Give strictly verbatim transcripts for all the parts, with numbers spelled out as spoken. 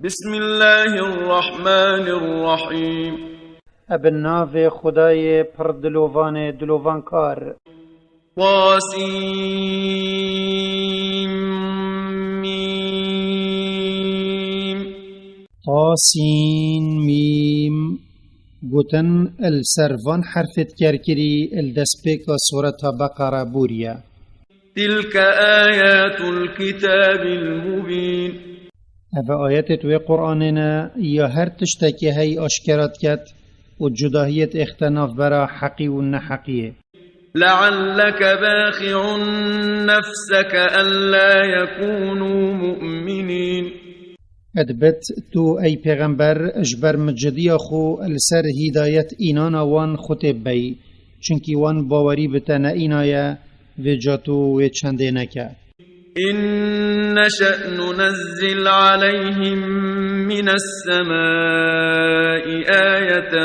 بسم الله الرحمن الرحيم. Ebe navê Xwedayê pir dilovanê dilovankar. طاسيم ميم. Tasîn mîm. Gotin li ser van herfê dikerkirî li destpêka Sureta Beqere bûriye. تلك آيات الكتاب المبين. Ev ayetêt wê Qur'anê ne ya her tiştekê hey aşkera diket û cudahiyêt êxte navbera heqî û neheqiyê. لعلك باخع نفسك ألا يكونوا مؤمنين. Edibit tu, ey pêxember, ji ber micidiya xwe li ser hîdayet înana wan xwe tê bibey, çunkî wan bawerî bi te neînaye, vêca tu wê çendê neke. إن نشأ ننزل عليهم من السماء آية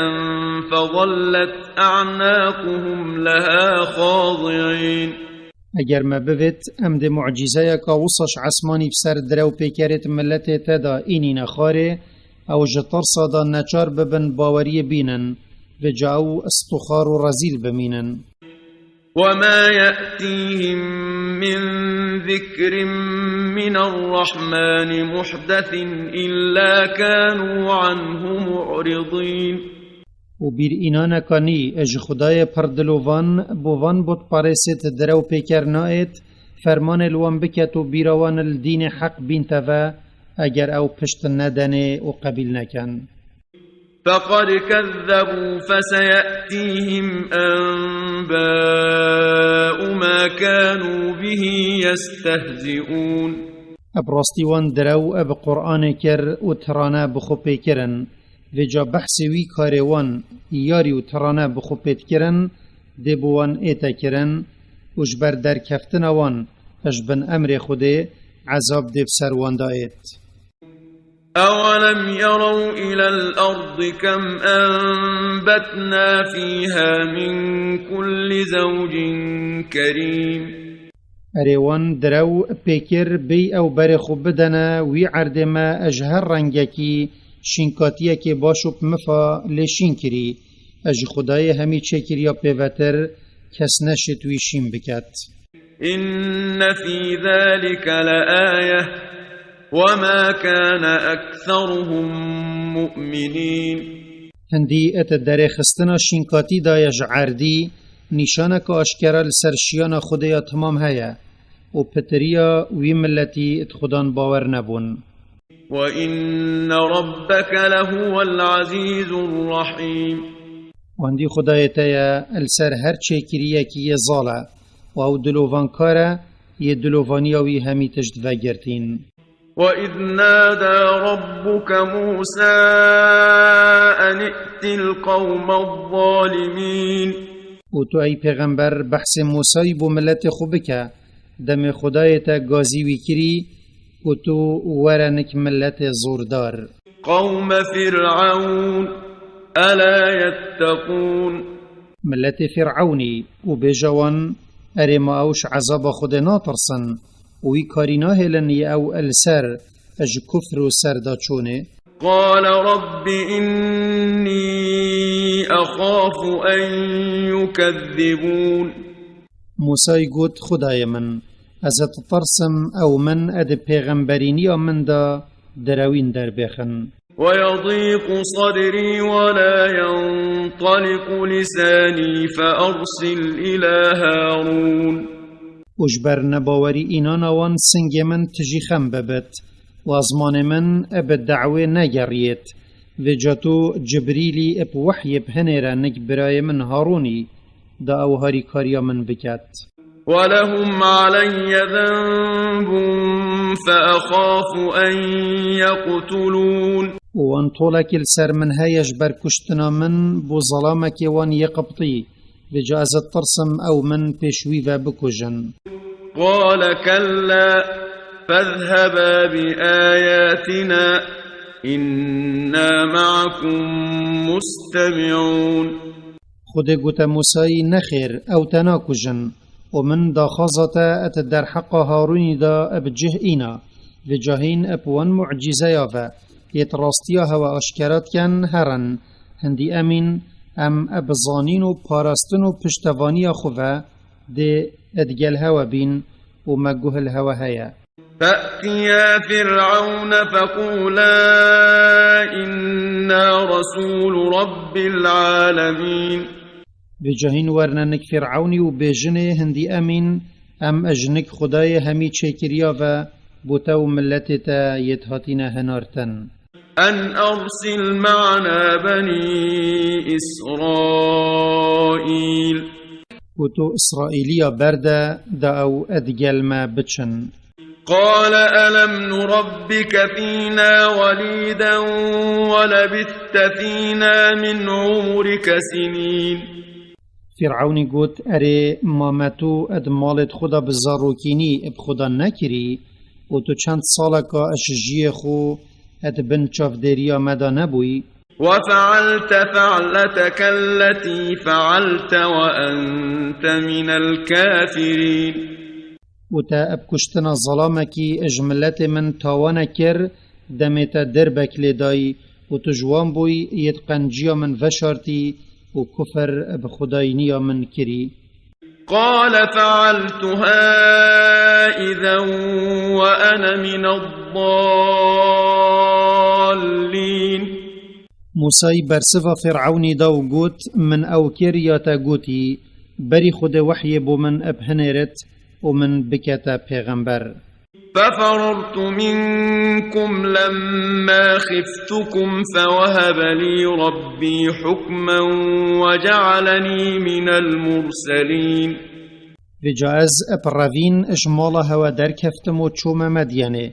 فظلت أعناقهم لها خاضعين. Eger me bivêt, em dê mucîzeyeka wisa ji esmanî bi ser direw pêkerêt miletê te de înîne xwarê, ew ji tirsa de neçar bibin baweriyê bînin, vêca ew stûxar û rezîl bimînin. وما يأتيهم من ذكر من الرحمن محدث إلا كانوا عنه معرضين. Û bîr înaneka nî ji Xwedayê pir dilovan bo van butperêsêt direw pêker naêt, fermanê li wan biket û bîra wan li dînê heq bînte ve, eger ew pişt nedenê û qebîl nekin. فقد كذبوا فسيأتيهم أنباء ما كانوا به يستهزئون. Bi rastî wan direw bi Qur'anê kir û tirane bi xwe pê kirin. Vêca behsê wî karê wan yarî û tirane bi xwe pê dikirin, dê bo wan ête kirin û ji ber derkeftina wan ji bin emrê Xwedê, ezab dê bi ser wan de êt. أولم يروا إلى الأرض كم أنبتنا فيها من كل زوج كريم. Erê wan direw pêkir bêy ew berê xwe bidene wî erdê me ji her rengekî şînkatiyekê baş û bi mifa lê şîn kirî. Ji Xwedayê hemî çêkiriya pêvetir kes neşêt wî şîn biket. إن في ذلك لآية وما كان أكثرهم مؤمنين. Hindî et derêxistina şînkatî daye ji erdî, nîşaneke aşkera li ser şiyana Xwedê ya timam heye û pitiriya wî miletî di Xudan bawer nebûn. وإن ربك لهو العزيز الرحيم. Wendî Xwedayê te ye li ser her çêkiriyekî yê zal e û ew dilovankar e, yê dilovaniya wî hemî tişt vegirtîn. وإذ نادى ربك موسى أن ائت القوم الظالمين. Û tu ey pêxember behsê Musayî bo miletê xwe bike, demê Xwedayê te gazî wî kirî, û tu were nik miletê zordar. قوم فرعون ألا يتقون. Miletê Fîrewnî û bêje wan, erê ma ew ji ezaba Xwedê natirsin û wî karî nahêlin yê ew li ser ji kufr û serdaçûnê. قال رب إني أخاف أن يكذبون. Musayî got, Xwedayê min, ez ditirsim ew min di pêxemberîniya min de direwîn derbêxin. ويضيق صدري ولا ينطلق لساني فأرسل إلى هارون. Û ji ber nebawerî înana wan singê min tijî xem bibit û ezmanê min bi dawê negeriyêt. Vêca tu Cibrîlî bi wehyê bihinêre nik birayê min Harûnî, da ew harîkariya min biket. ولهم علي ذنب فأخاف أن يقتلون. Û wan tolekî li ser min heye ji ber kuştina min bo zelamekê wan yê Qibtî, vêca ez ditirsim ew min pêş wî ve bikujin. قال كلا فاذهبا بآياتنا إنا معكم مستمعون. Xwedê gote Musayî, Nexêr, ew te nakujin û min daxwaza te di derheqa Harûnî de bi cih îna, vêca hîn bi wan mucîzeya ve Yê rastiya hewe aşkera dikin, herin. Hindî emîn, em bi zanîn û parastin û piştevaniya xwe ve dê digel hewe bîn û me guh li hewe heye. فأتيا فرعون فقولا إنا رسول رب العالمين. Vêca hîn werne nik Fîrewnî û bêjinê, hindî emîn, em ji nik Xwedayê hemî çêkiriya ve bo te û miletê te yê hatîne hinartin. أن أرسل معنا بني إسرائيل. Û tu Îsraîliya berde, da ew digel me biçin. قال ألم نربك فينا وليدا ولبثت فينا من عمرك سنين. Fîrewnî got, Erê, ma me tu di malê xwe de bi zarokînî bi xwe de nekirî û tu çend saleka ji jiyê xwe di bin çavdêriya me de nebûyî? وفعلت فعلتك التي فعلت وأنت من الكافرين. Û te bi kuştina zelamekî ji miletê min tawane kir, demê te dirbek lê dayî û tu ji wan bûyî yê qenciya min veşartî û kufir bi xwedayîniya min kirî. قال فعلتها إذا وأنا من الضالين. Mûsayî bersiva Fîrewnî da û got, Min ew kir ya te gotî, berî Xwedê wehyê bo min binêrit û min bikete pêxember. ففررت منكم لما خفتكم فوهب لي ربي حكما وجعلني من المرسلين. Vêca ez bi revîn ji mala hewe derkeftim û çûme Medyenê.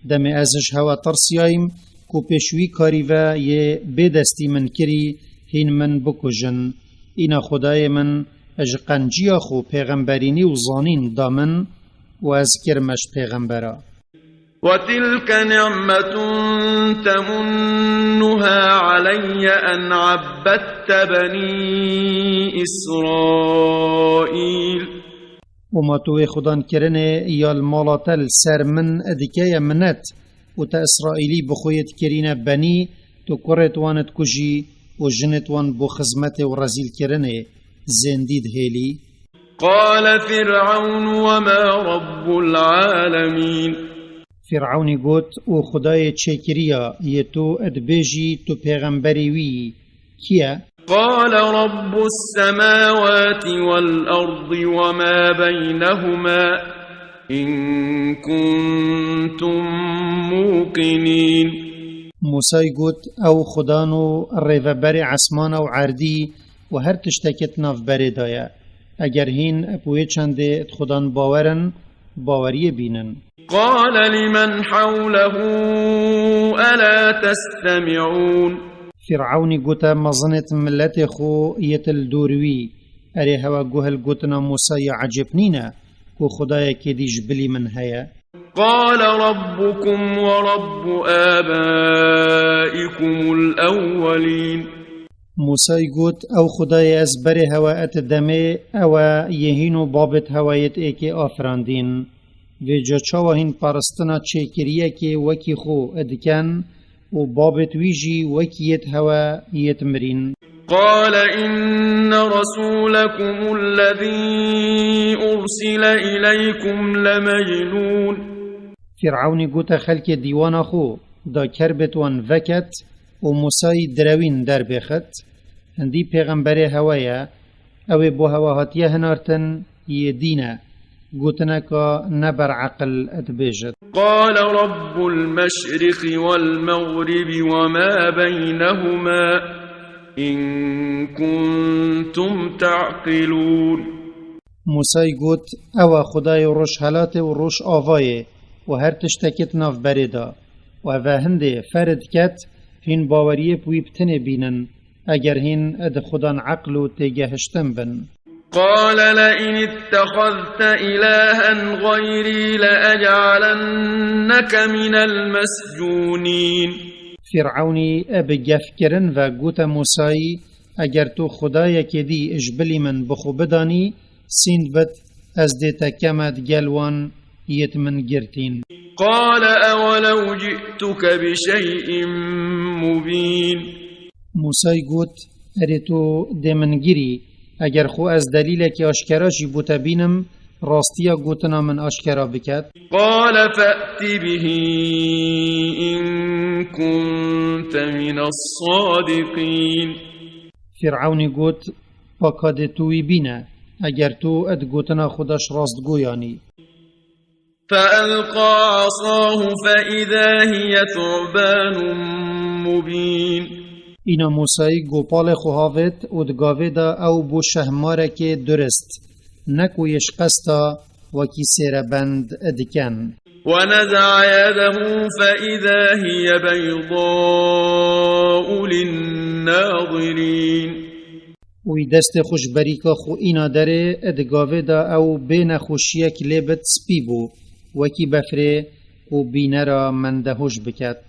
Demê ez ji hewe tirsiyayîm ku pêş wî karî ve yê bêdestî min kirî, hîn min bikujin. Îna Xwedayê min ji qenciya xwe pêxemberînî û zanîn da min û ez kirime ji pêxembera. وتلك نعمة تمنها علي أن عبدت بني إسرائيل. Û ma tu wê xudankirinê ya li mala te li ser min dikeye minet û te Îsraîlî bi xwe yê dikirîne benî, tu kurê wan dikujî û jinê wan bo xizmetê û rezîlkirinê zêndî dihêlî. قال فرعون وما رب العالمين. Fîrewnî got, Û Xwedayê çêkiriya yê tu dibêjî tu pêxemberê wî yî, kî ye? قال رب السماوات والأرض وما بينهما إن كنتم موقنين. Mûsay got, Ew Xudan û rêveberê esmana û erdî û her tiştekî di nav berê de ye. Eger hîn bi wê çendê di Xudan bawer in, baweriyê bînin. قال لمن حوله ألا تستمعون. Fîrewnî gote mezinêt miletê xwe yêt li dor wî, Erê, hewe guh li gotina Mûsayî ecêb nîne, ku Xwedayekê dî ji bilî min heye? قال ربكم ورب آبائكم الأولين. Mûsayî got, Ew Xwedayê ez berê hewe et demê, ew e yê hîn û babêt hewe yêt êkê afirandîn. Vêca çawa hîn paristina çêkiriyekê wekî xwe dikin û babêt wî jî wekî yêt hewe yêt mirîn? قال إن رسولكم الذي أرسل إليكم لمجنون. Fîrewnî gote xelkê dîwana xwe, da kerbêt wan veket û Mûsayî direwîn derbêxit. Hindî pêxemberê hewe ye, ew ê bo hewe hatiye hinartin, yê dîn e. Gotineka ne ber eqil dibêjit. قال رب المشرق والمغرب وما بينهما إن كنتم تعقلون. Mûsayî got, Ew e Xwedayê rojhelatê û rojavayê û her tiştekî di nav berê de. Û ev e hindê ferid ket, hîn baweriyê bi wî bi tinê bînin, eger hîn di Xudan eql û têgehiştin bin. قال لئن اتخذت إلها غيري لأجعلنك من المسجونين. Fîrewnî bi gefkirin ve gote Mûsayî, Eger tu Xwedayekê dî ji bilî min bi xwe bidanî, sînd bit, ez dê te keme digel wan yêt min girtîn. قال أولو جئتك بشيء مبين. Mûsayî got, Erê tu dê min girî, eger xwe ez delîlekî aşkera jî bo te bînim, rastiya gotina min aşkera biket? قال فأت به إن كنت من الصادقين. Fîrewnî got, Paka dê tu wî bîne, eger tu di gotina xwe de ji rastgoyan î. فألقى عصاه فإذا هي ثعبان مبين. Îna Mûsayî gopalê xwe havêt û di gavê de ew bû şehmarekê durist, ne ku yê ji qesta wekî sêrebend diken. ونزع يده فإذا هي بيضاء للناظرين. Û wî destê xwe ji berîka xwe îna derê, di gavê de ew bê nexweşiyek lê bit spî bû, wekî befrê ku bînera mendehoj biket.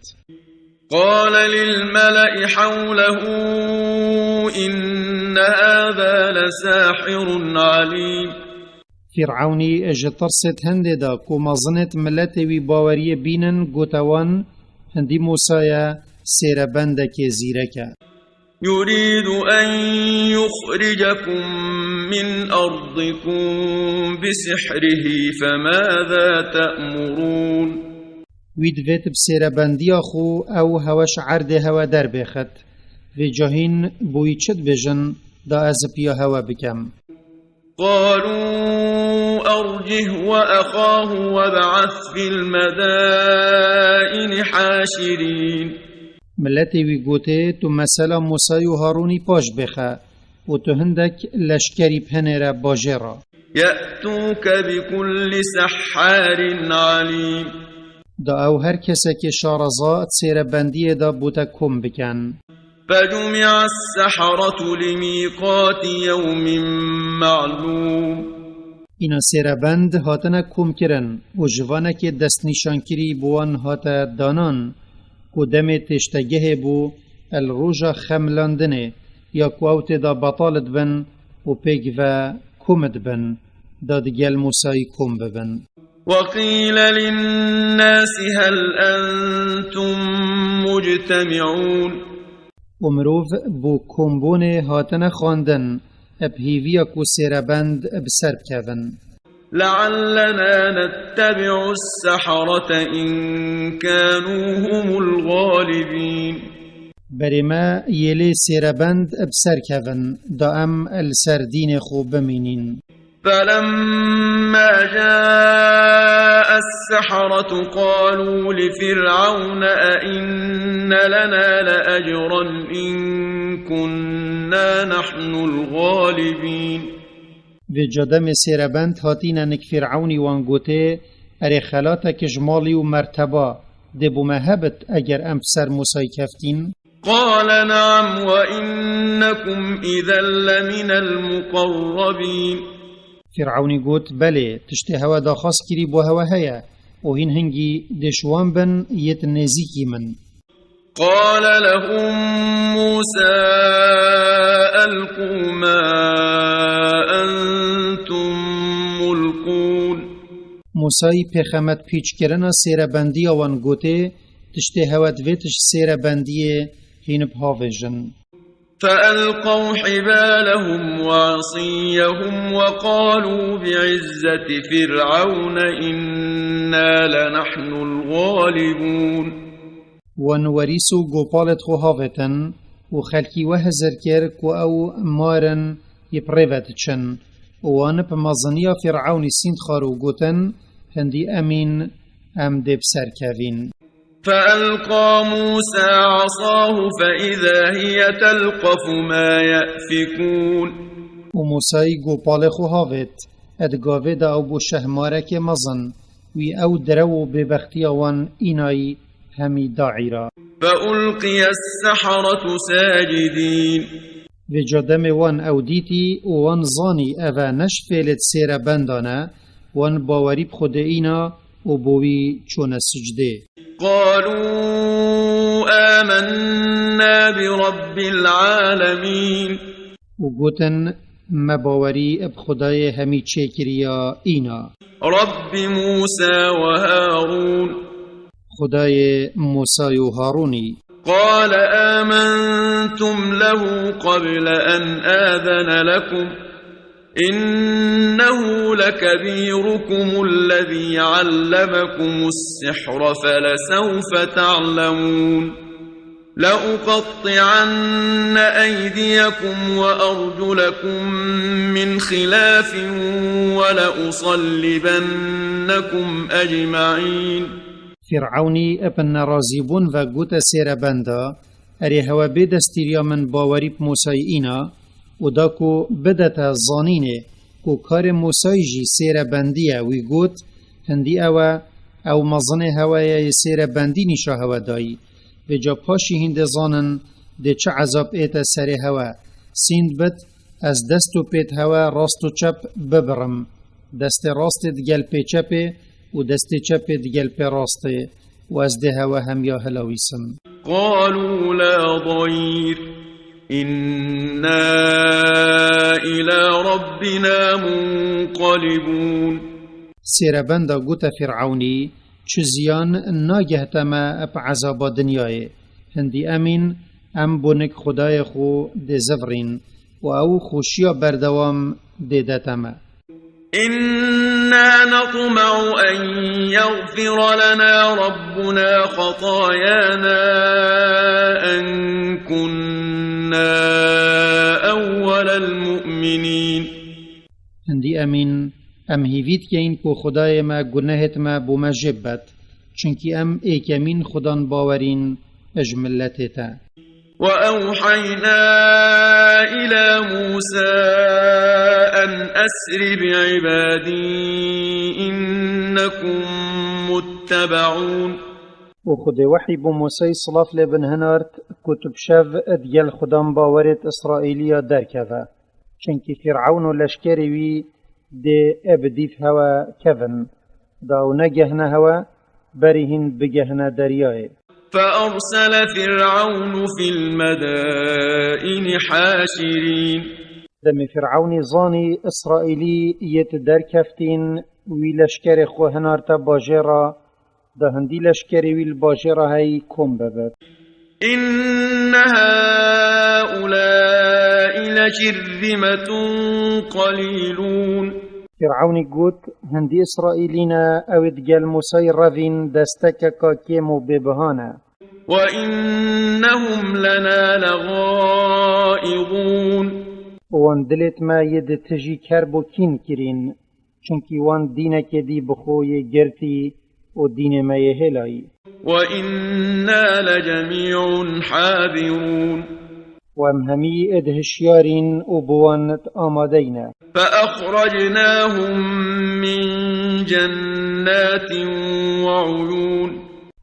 قال للملأ حوله إن هذا لساحر عليم. Fîrewnî ji tirsêt hindê de ku mezinêt miletê wî baweriyê bînin, gote wan, Hindî Mûsa ye, sêrebendekê zîrek e. يريد أن يخرجكم من أرضكم بسحره فماذا تأمرون؟ Wî divêt bi sêrebendiya xwe ew hewe ji erdê hewe derbêxit. Vêca hîn bo wî çi dibêjin, da ez piya hewe bikem? قالوا أرجه وأخاه وابعث في المدائن حاشرين. Miletê wî gotê, Tu mesela Mûsayî û Harûnî paş bêxe û tu hindek leşkerî bhinêre bajêra. يأتوك بكل سحار عليم. Da ew her kesekê şareza di sêrebendiyê de bo te kom bikin. فجمع السحرة لميقات يوم معلوم. Îna sêrebend hatine komkirin û ji vanekê destnîşankirî bi wan hate danan ku demê têştegehê bû, el roja xemilandinê, ya ku ew tê de betal dibin û pêk ve kom dibin, da digel Mûsayî kom bibin. وقيل للناس هل أنتم مجتمعون. Û mirov bo kombûnê hatine xwendin, bi hêviya ku sêrebend bi ser bikevin. لعلنا نتبع السحرة إن كانوا هم الغالبين. Berê me yê lê sêrebend bi ser kevin, da em li ser dînê xwe bimînîn. فلما جاء السحرة قالوا لفرعون أئن لنا لأجرا إن كنا نحن الغالبين. Vêca demê sêrebend hatîne nik Fîrewnî wan gotê, Erê xelatek ji malî û merteba dê bo me hebit eger em bi ser Mûsayî keftîn? قال نعم وإنكم إذا لمن المقربين. Fîrewnî got, Belê, tiştê hewe daxwaz kirî bo hewe heye û hîn hingî dê ji wan bin yêt nêzîkî min. قال لهم موسى ألقوا ما أنتم ملقون. Mûsayî pêxemet pîçkirina sêrebendiya wan gotê, Tiştê hewe divêt ji sêrebendiyê hîn bi havêjin. فألقوا حبالهم وعصيهم وقالوا بعزة فرعون إنا لنحن الغالبون. Wan werîs û gopalêt xwe havêtin û xelkî we hizir kir ku ew mar in yê bi rê ve diçin û wan bi meziniya Fîrewnî sînd xwar û gotin, Hindî emîn, em dê bi ser kevîn. فألقى موسى عصاه فإذا هي تلقف ما يأفكون. Û Mûsayî gopalê xwe havêt, di gavê de ew bû şehmarekê mezin, wî ew direw û bêbextiya wan înayî hemî da îra. فألقي السحرة ساجدين. Vêca demê wan ew dîtî û wan zanî eve ne ji fêlêt sêrebendan e, wan bawerî bi Xwedê îna û bo wî çûne sicdê. قالوا آمنا برب العالمين. Û gotin, Me bawerî bi Xwedayê hemî çêkiriya îna. رب موسى وهارون. Xwedayê Mûsay û Harûnî. قال آمنتم له قبل أن آذن لكم إنه لكبيركم الذي علمكم السحر فلسوف تعلمون. لأقطعن أيديكم وأرجلكم من خلاف ولأصلبنكم أجمعين. Fîr'ewnî bi nerazîbûn ve gote sêrebenda, Erê hewe bê destîriya min bawerî bi Mûsayî îna û da ku bidete zanînê ku karê Mûsayî jî sêrebendî ye, wî got, Hindî ew e, ew mezinê hewe ye yê sêrebendî nîşa hewe dayî. Vêca paşî hîn dê zanin dê çi ezab ête serê hewe. Sînd bit, ez dest û pêt hewe rast û çep bibirim. Destê rastê digel pê çepê û destê çepê digel pê rastê û ez dê hewe hemiya hilawîsim. قالوا لا ضير إنا إلى ربنا منقلبون. Sêrebenda gote Fîr'ewnî, Çi ziyan nagehte me bi ezaba dinyayê. Hindî emîn, em bo nik Xwedayê xwe dê zivirîn û ew xweşiya berdewam dê dete me. إنا نطمع أن يغفر لنا ربنا خطايانا أن كنا أول المؤمنين. Hindî emîn, em hîvî dikeyin ku Xwedayê me gunehêt me bo me jê bibet, çunkî em êkemîn Xudan bawerîn ji miletê te. وأوحينا إلى موسى أن أسر بعبادي إنكم متبعون. Û Xwedê wehî bo Mûseyî silav lê bin hinart ku tu bi şev digel Xudan bawerêt Îsraîliya derkeve. Çunkî Fîr'ewn û leşkerê wî dê ê bi dîv hewe kevin. Da ew negehne hewe, berî hîn bigehne deryayê. فأرسل فرعون في المدائن حاشرين. Demê Fîr'ewnî zanî Îsraîlî yêt derkeftîn, wî leşkerê xwe hinarte bajêra, da hindî leşkerê wî li bajêra heyî kom bibit. إن هؤلاء لشرذمة قليلون. Fîr'ewnî got, Hindî Îsraîlî ne, ew ê digel Mûsayî revîn destekeka kêm û bêbiha ne. وإنهم لنا لغائظون. Û wan dilêt me yê di tijî kerb û kîn kirîn. Çunkî wan dînekê dî bi xwe yê girtî û dînê me yê hêlayî. وإنا لجميع حاذرون. Û em hemî êd hişyarîn û bi wan amadeyne. فأخرجناهم من جنات وعيون.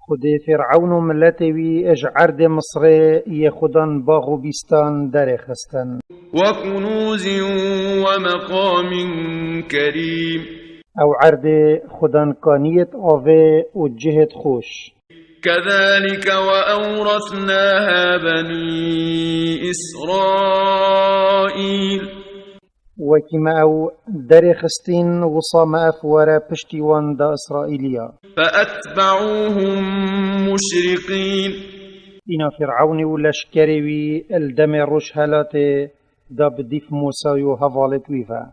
Xwedê Fîr'ewn û miletê wî ji erdê Misrê yê Xudan bax û bîstan derêxistin. وكنوز ومقام كريم. Ew erdê Xudan kaniyêt avê û cihêt xweş. كذلك وأورثناها بني إسرائيل. Wekî me ew derêxistîn, wisa me ev were piştî wan da Îsraîliya. فأتبعوهم مشرقين. Îna Fîr'ewnî û leşkerê wî li demê rojhelatê da bi dîv Mûsay û hevalêt wî ve.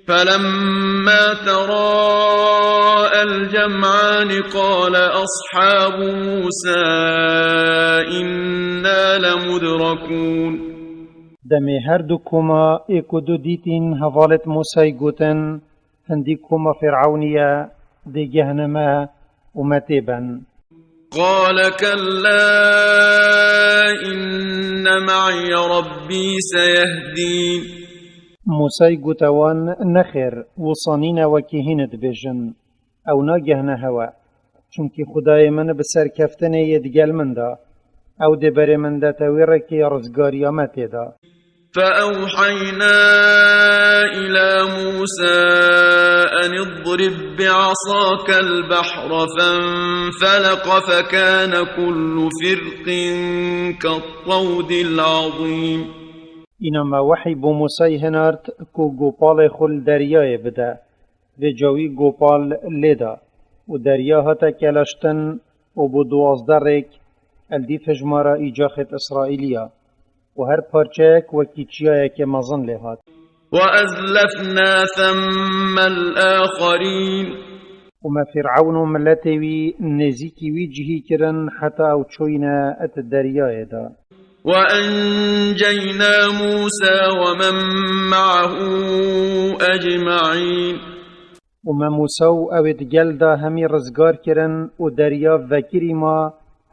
فلما تراءى الجمعان قال أصحاب موسى إنا لمدركون. Demê her du koma ê ku du dîtîn hevalêt Mûsay gotin, Hindî koma Fîr'ewnî ye, dê gehne me û me tê ben. قال كلا إن معي ربي سيهدين. Mûsay gote wan, Nexêr, wisa nîne wekî hîn dibêjin. Ew nagehne hewe. Çunkî Xwedayê min bi serkeftinê yê digel min da. Ew dê berê min dete wê rêkê ya rizgariya me tê da. فأوحينا إلى موسى أن اضرب بعصاك البحر فانفلق فكان كل فرق كالطود العظيم. Îna me wehî bo Mûsayî hinart ku gopalê xwe li deryayê bide. Vêca wî gopal lê da û derya hate kelaştin û bû duwazdeh rêk, el dîf hijmara îcaxêt Îsraîliya û her parçeyek wekî çiyayekê mezin lê hat. وأزلفنا ثم الآخرين. Û me Fîr'ewn û miletê wî nêzîkî wî cihî kirin heta ew çûyne et deryayê de. وأنجينا موسى ومن معه أجمعين. Û me Mûsa û ew ê di gel de hemî rizgar kirin û derya vekirî ma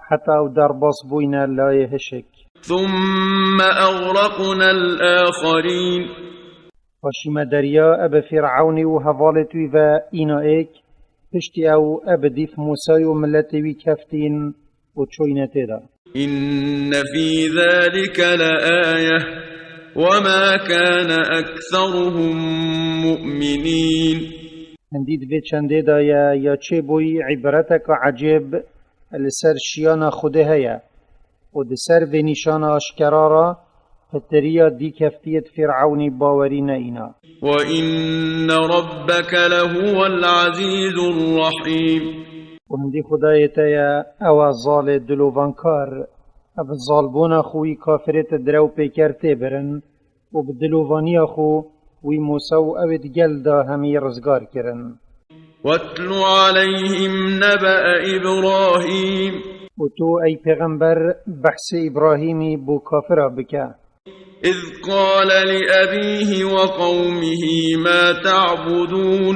heta ew derbas bûyne layê hişik. ثم أغرقنا الآخرين. Paşî me derya ebe Fîr'ewnî û hevalêt wî ve îna êk, piştî ew ebe dîf Mûsayî û miletê wî keftîn û çûyne tê de. إن في ذلك لآية وما كان أكثرهم مؤمنين. Hindî di vê çendê de ye ya çêbûyî îbreteka ecêb li ser şiyana Xwedê heye û di ser vê nîşana aşkera re pitiriya dîkeftiyêt Fîr'ewnî bawerî neîna. وإن ربك لهو العزيز الرحيم. Û hindî Xwedayê te ye, ew e zalê dilovankar, ev zalbûna xwe wî kafirêt direw pêker tê birin û bi dilovaniya xwe wî Mûsa û ew ê di gel de hemî rizgar kirin. واتل عليهم نبأ إبراهيم. Û tu, ey pêxember, behsê Îbrahîmî bo kafira bike. إذ قال لأبيه وقومه ما تعبدون.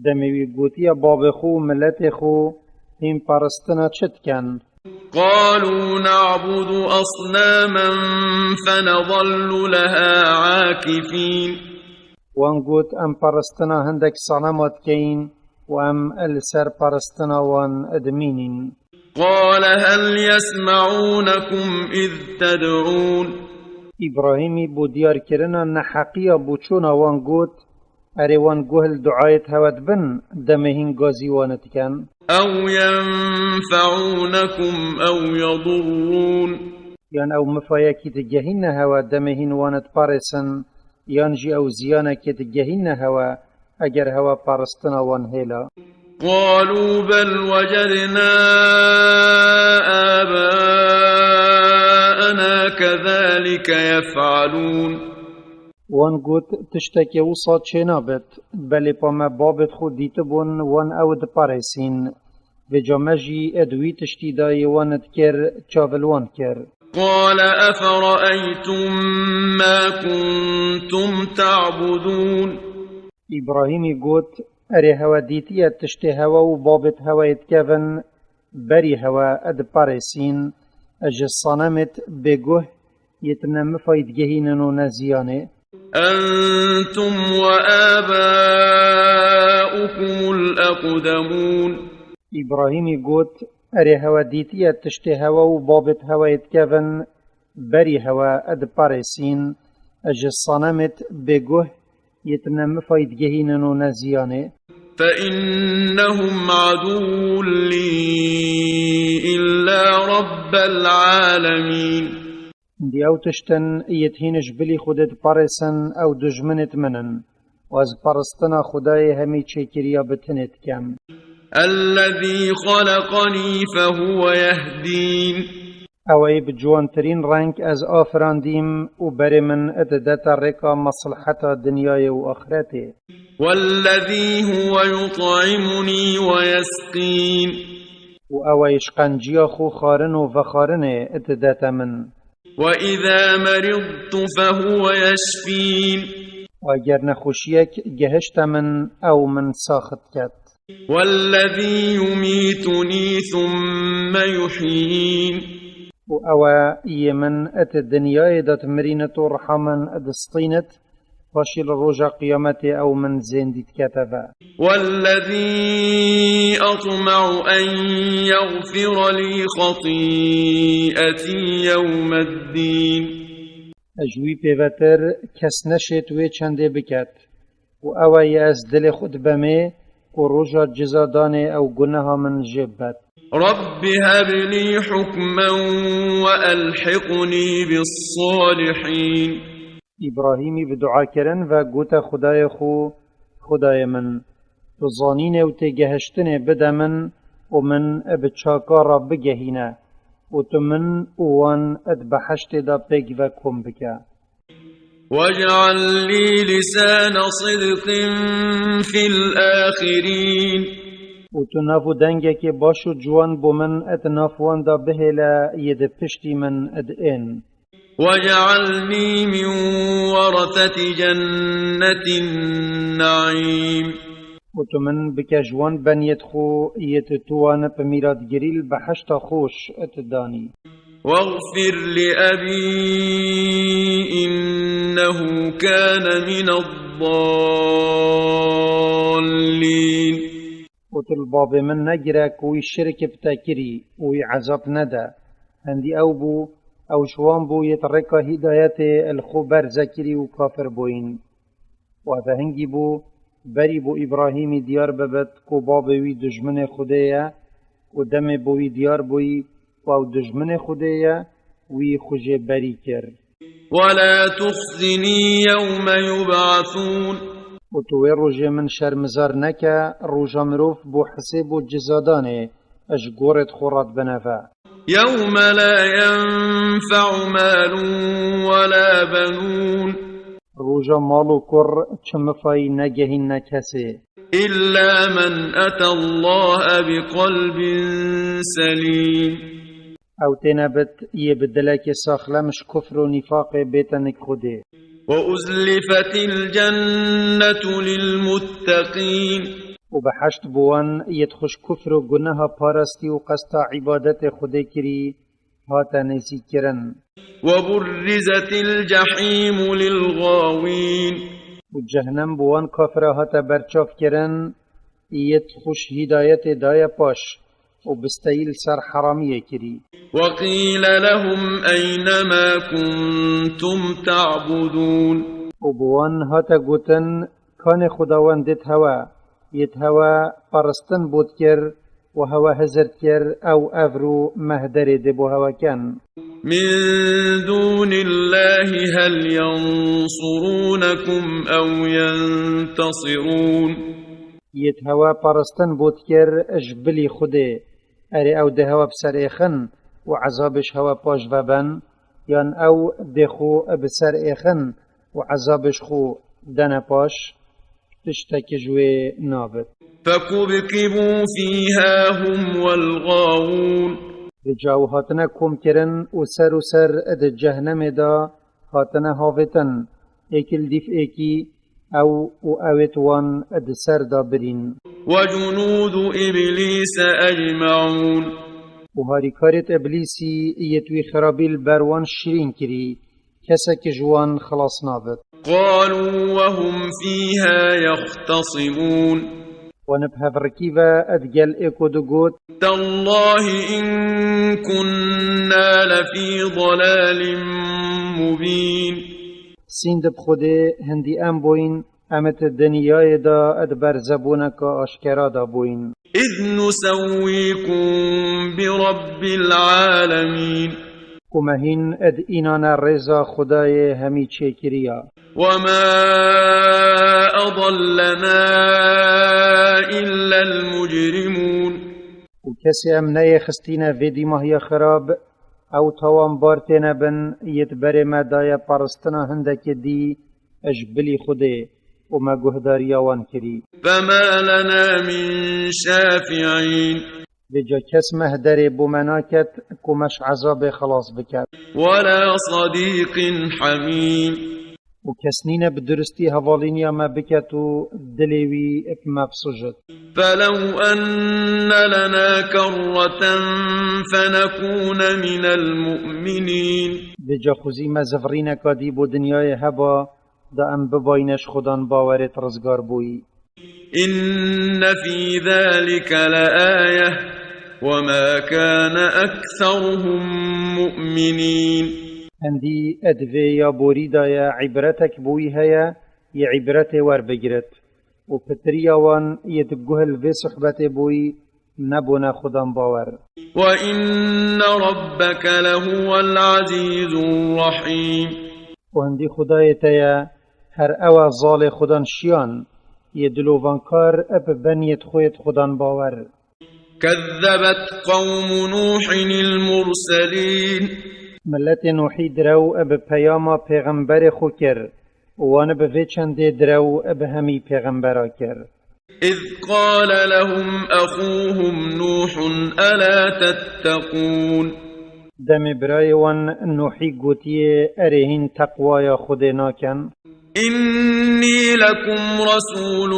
Demê wî gotiye babê xwe û miletê xwe, hîn paristina çi dikin? قالوا نعبد أصناما فنظل لها عاكفين. Wan got, em paristina hindek sanema dikeyin û em li ser paristina wan dimînin. قال هل يسمعونكم إذ تدعون. Îbrahîmî bo diyarkirina neheqiya boçûna wan got, erê wan guh li duayêt hewe dibin, demê hîn gazî wan dikin? أو ينفعونكم أو يضرون. Yan ew mifayekî digehîne hewe, demê hîn wan diparêsin, yan jî ew ziyanekê digehîne hewe, eger hewe paristina wan hêla. قالوا بل وجدنا آباءنا كذلك يفعلون. Wan got, tiştekê wisa çênabit, belê pa me babêt xwe dîtibûn wan ew diparêsîn. Vêca me jî ed wî tiştî dayê wan dikir, çav li wan kir. قال أفرأيتم ما كنتم تعبدون. Îbrahîmî got, erê hewe dîtiye tiştê hewe û babêt hewe yê dikevin, berî hewe diparêsîn, ji sanemêt bêguh yê ne mifayî digehînin û ne ziyanê. أنتم وآباؤكم الأقدمون. Îbrahîmî got, erê hewe dîtiye tiştê hewe û babêt hewe yê dikevin, berî hewe diparêsîn, ji sanemêt bêguh yê ne mifayî digehînin û ne ziyanê. فإنهم عدو لي إلا رب العالمين. Hindî ew tiştin yêt hîn ji bilî Xwedê diparêsin, ew dijminêt min in. Û ez paristina Xwedayê hemî çêkiriya bi tinê dikem. الذي خلقني فهو يهدين. Ew ê bi ciwantirîn reng ez afirandîm û berê min didete rêka mesleheta dinyayê û axretê. والذي هو يطعمني ويسقين. Û ew ê ji qenciya xwe xwarin û vexwarinê didete min. وإذا مرضت فهو يشفين. Û eger nexweşiyek gehişte min, ew min sax diket. والذي يميتني ثم يحيين. Û ew e yê min et dinyayê de dimirînit û riha min distînit, paşî li roja qiyametê ew min zêndî dikete ve. والذي أطمع أن يغفر لي خطيئتي يوم الدين. Ji wî pêvetir kes neşêt wê çendê biket. Û ew e yê ez dilê xwe dibemê ku roja cizadanê ew guneha min jê bibet. رب هب لي حكما وألحقني بالصالحين. Îbrahîmî bi dua kirin ve gote Xwedayê xwe, Xwedayê min, tu zanînê û têgehiştinê bide min û min bi çaka re bigehîne û tu min û wan di behiştê de pêk ve kom bike. واجعل لي لسان صدق في الآخرين. Û tu nav û dengekê baş û ciwan bo min di nav wan de bihêle yê di piştî min di ên. واجعلني من ورثة جنة النعيم. Û tu min bike ji wan beniyêt xwe yêt tu wan bi mîratgirî li behişta xweş didanî. واغفر لأبي إنه كان من الضالين. Û tu li babê min negire ku wî şirk bi te kirî û wî ezab nede. Hindî ew bû, ew ji wan bû yêt rêka hîdayetê li xwe berze kirî û kafir bûyîn. Û ev hingî bû, berî bo Îbrahîmî diyar bibit ku babê wî dijminê Xwedê ye û demê bo wî diyar bûyî ku ew dijminê Xwedê ye, wî xwe jê berî kir. ولا تخزني يوم يبعثون. Û tu wê rojê min şermizar neke, roja mirov bo hisêb û cizadanê ji gorêt xwe re dibine ve. يوم لا ينفع مال ولا بنون. Roja mal û kur çi mifayî negehînne kesê. إلا من أتى الله بقلب سليم. Ew têne bit yê bi dilekê saxlem ji kufr û nîfaqê bête nik Xwedê. وأزلفت الجنة للمتقين. Û behişt bi wan yêt xwe ji kufr û guneha parastî û qesta îbadetê Xwedê kirî hate nêzîkkirin. وبرزت الجحيم للغاوين. Û cehnem bi wan kafira hate berçavkirin, yêt xwe ji hîdayetê daye paş û bisteyî li ser heramiyê kirî. وقيل لهم أين ما كنتم تعبدون. Û bi wan hate gotin, kanê xwedawendêt hewe, yêt hewe paristin bo dikir û hewe hizir dikir, ew evro mehderê dê bo hewe ken. من دون الله هل ينصرونكم أو ينتصرون. Yêt hewe paristin bo dikir ji bilî Xwedê, erê ew dê hewe bi ser êxin û ezabê ji hewe paş veben, yan ew dê xwe bi ser êxin û ezabê ji xwe dene paş, tiştek ji wê nabit. فكبكبوا فيها هم والغاوون. Vêca ew hatine komkirin û ser û ser di cehnemê de hatine havêtin, êk li dîf êkî ew û ewêt wan di ser de birîn. وجنود إبليس أجمعون. Û harîkarêt Îblîsî yêt wî xirabî li ber wan şirîn kirî, kesek ji wan xilas nabit. قالوا وهم فيها يختصمون. Wan bi hevrikî ve di gel êko digot. تالله إن كنا لفي ضلال مبين. Sînd bi Xwedê hindî em bûyîn, em di dinyayê de di berzebûneka aşkera de bûyîn. إذ نسويكم برب العالمين. Ku me hîn di înane rêza Xwedayê hemî çêkiriya. وما أضلنا إلا المجرمون. Û kesê em neyê xistîne vê dîmahiya xirab, ew tawanbar têne bin, yêt berê me daye paristina hindekê dî ji bilî Xwedê û me guhdariya wan kirî. فما لنا من شافعين. Vêca kes mehderê bo me naket ku me ji ezabê xilas biket. ولا صديق حميم. Û kes nîne bi duristî hevalîniya me biket û dilê wî bi me bisujit. فلو أن لنا كرة فنكون من المؤمنين. Vêca xwezî me zivirîneka dî bo dinyayê heba, da em bibayîne ji Xudan bawerêt rizgar bûyî. إن في ذلك لآية وما كان أكثرهم مؤمنين. Hindî di vê ya borî de ye îbretek bo wî heye, yê îbretê werbigirit. Û pitiriya wan yê di guh li vê suhbetê bûyî nebûne Xudan bawer. وإن ربك لهو العزيز الرحيم. Û hindî Xwedayê te ye, her ew e zalê Xwedan şiyan, yê dilovankar ib ben yêd xwe yêd Xwedan bawer. كذبت قوم نوح المرسلين. Miletê Nuhî direw ib peyama pêxemberê xwe kir, û wan bi vê çendê direw ib hemî pêxembera kir. إذ قال لهم أخوهم نوح ألا تتقون. Demê birayê wan Nuhî gotiye, erê hîn teqwaya Xwedê naken? إني لكم رسول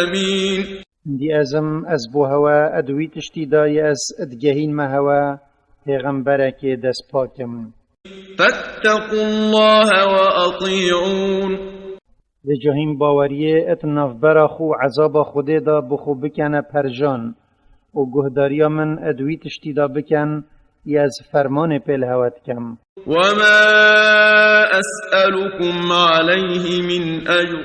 أمين. Hindî ez im, ez bo hewe ed wî tiştî dayê ez digehînme hewe, pêxemberekê destpak im. فاتقوا الله وأطيعون. Vêca hîn baweriyê ed navbera xwe û ezaba Xwedê de bi xwe bikene perjan û guhdariya min ed wî tiştî de biken, yê ez fermanê pê li hewe dikem. وما أسألكم عليه من أجر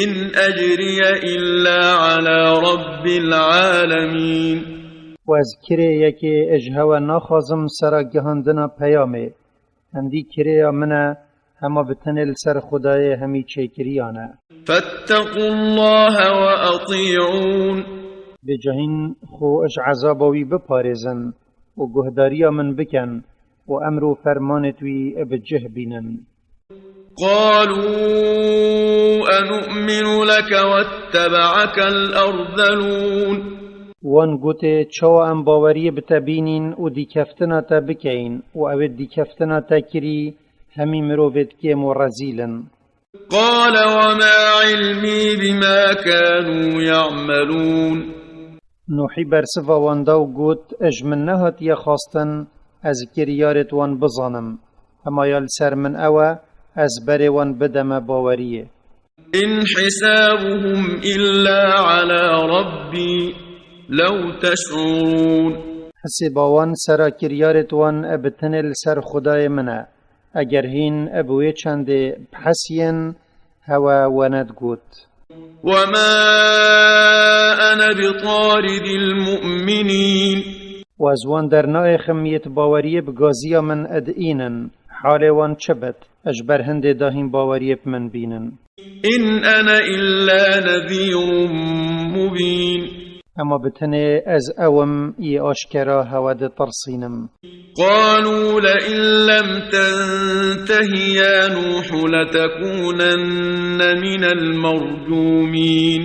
إن أجري إلا على رب العالمين. Û ez kirê yekê ji hewe naxwazim sera gihandina peyamê. Hindî kirêya min e, hema bi tenê li ser Xwedayê hemî çêkiriyan e. فاتقوا الله وأطيعون. Vêca hîn xwe ji ezaba wî biparêzin û guhdariya min bikin û emr û fermanêd wî bi cih bînin. قالوا أنؤمن لك واتبعك الأرذلون. Wan gotê, çawa em baweriyê bi te bînîn û dîkeftina te bikeyin û ew ê dîkeftina te kirî hemî mirovêd kêm û rezîl in. قال وما علمي بما كانوا يعملون. Nuhî bersiva wan da û got, ji min nehatiye xwastin ez kiryarêd wan bizanim. Hema ya li ser min ew e, ez berê wan bideme baweriyê. إن حسابهم إلا على ربي لو تشعرون. Hisêba wan sera kiryarêd wan bi tenê li ser Xwedayê min e. Eger hîn bi wê çendê bihesiyên, hewe we nedigot. وما أنا بطارد المؤمنين. Û ez wan dernaêxim yêt baweriyê bi gaziya min ed înin, halê wan çi bit, ji ber hindê dahîn baweriyê bi min bînin. إن أنا إلا نذير مبين. Hema bi tenê ez ew im, yê aşkera hewe ditirsînim. قالوا لئن لم تنته يا نوح لتكونن من المرجومين.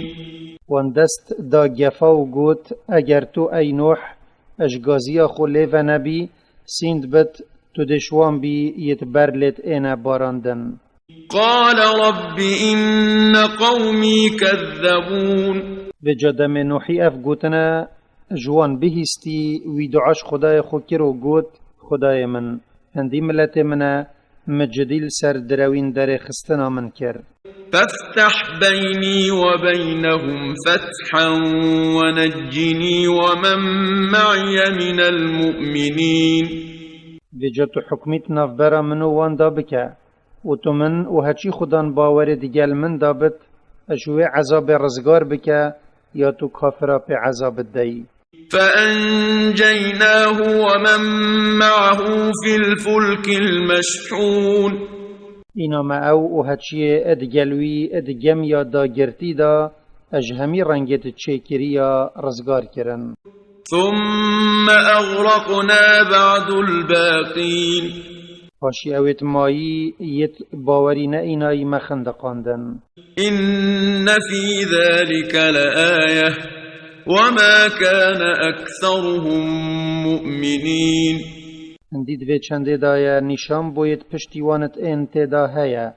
Wan dest da gefa û got, eger tu ey Nuh, ji gaziya xwe lê venebî, sînd bit, tu dê ji wan bî yêt ber lêt êne barandin. قال رب إن قومي كذبون. Vêca demê Nuhî ev gotine ji wan bihîstî, wî dua ji Xwedayê xwe kir û got, Xwedayê min, hindî miletê min e, min cidî li ser direwîn derêxistina min kir. فافتح بيني وبينهم فتحا ونجني ومن معي من المؤمنين. Vêca tu hukmît navbera min û wan da bike, û tu min û heçî xudan bawerê digel min da bit, ji wê ezabê rizgar bike, ya tu kafira pê ezab bideyî. فأنجيناه ومن معه في الفلك المشحون. Îna me ew û heçiyê digel wî di gemiya dagirtî de ji hemî rengê di çêkiriya rizgar kirin. ثم أغرقنا بعد الباقين. Paşî ewêt mayî yêt bawerî neînayî me xindiqandin. إن في ذلك لآية وما كان أكثرهم مؤمنين. Hindî di vê çendê de ye nîşan bo yêt piştî wan it ên tê de heye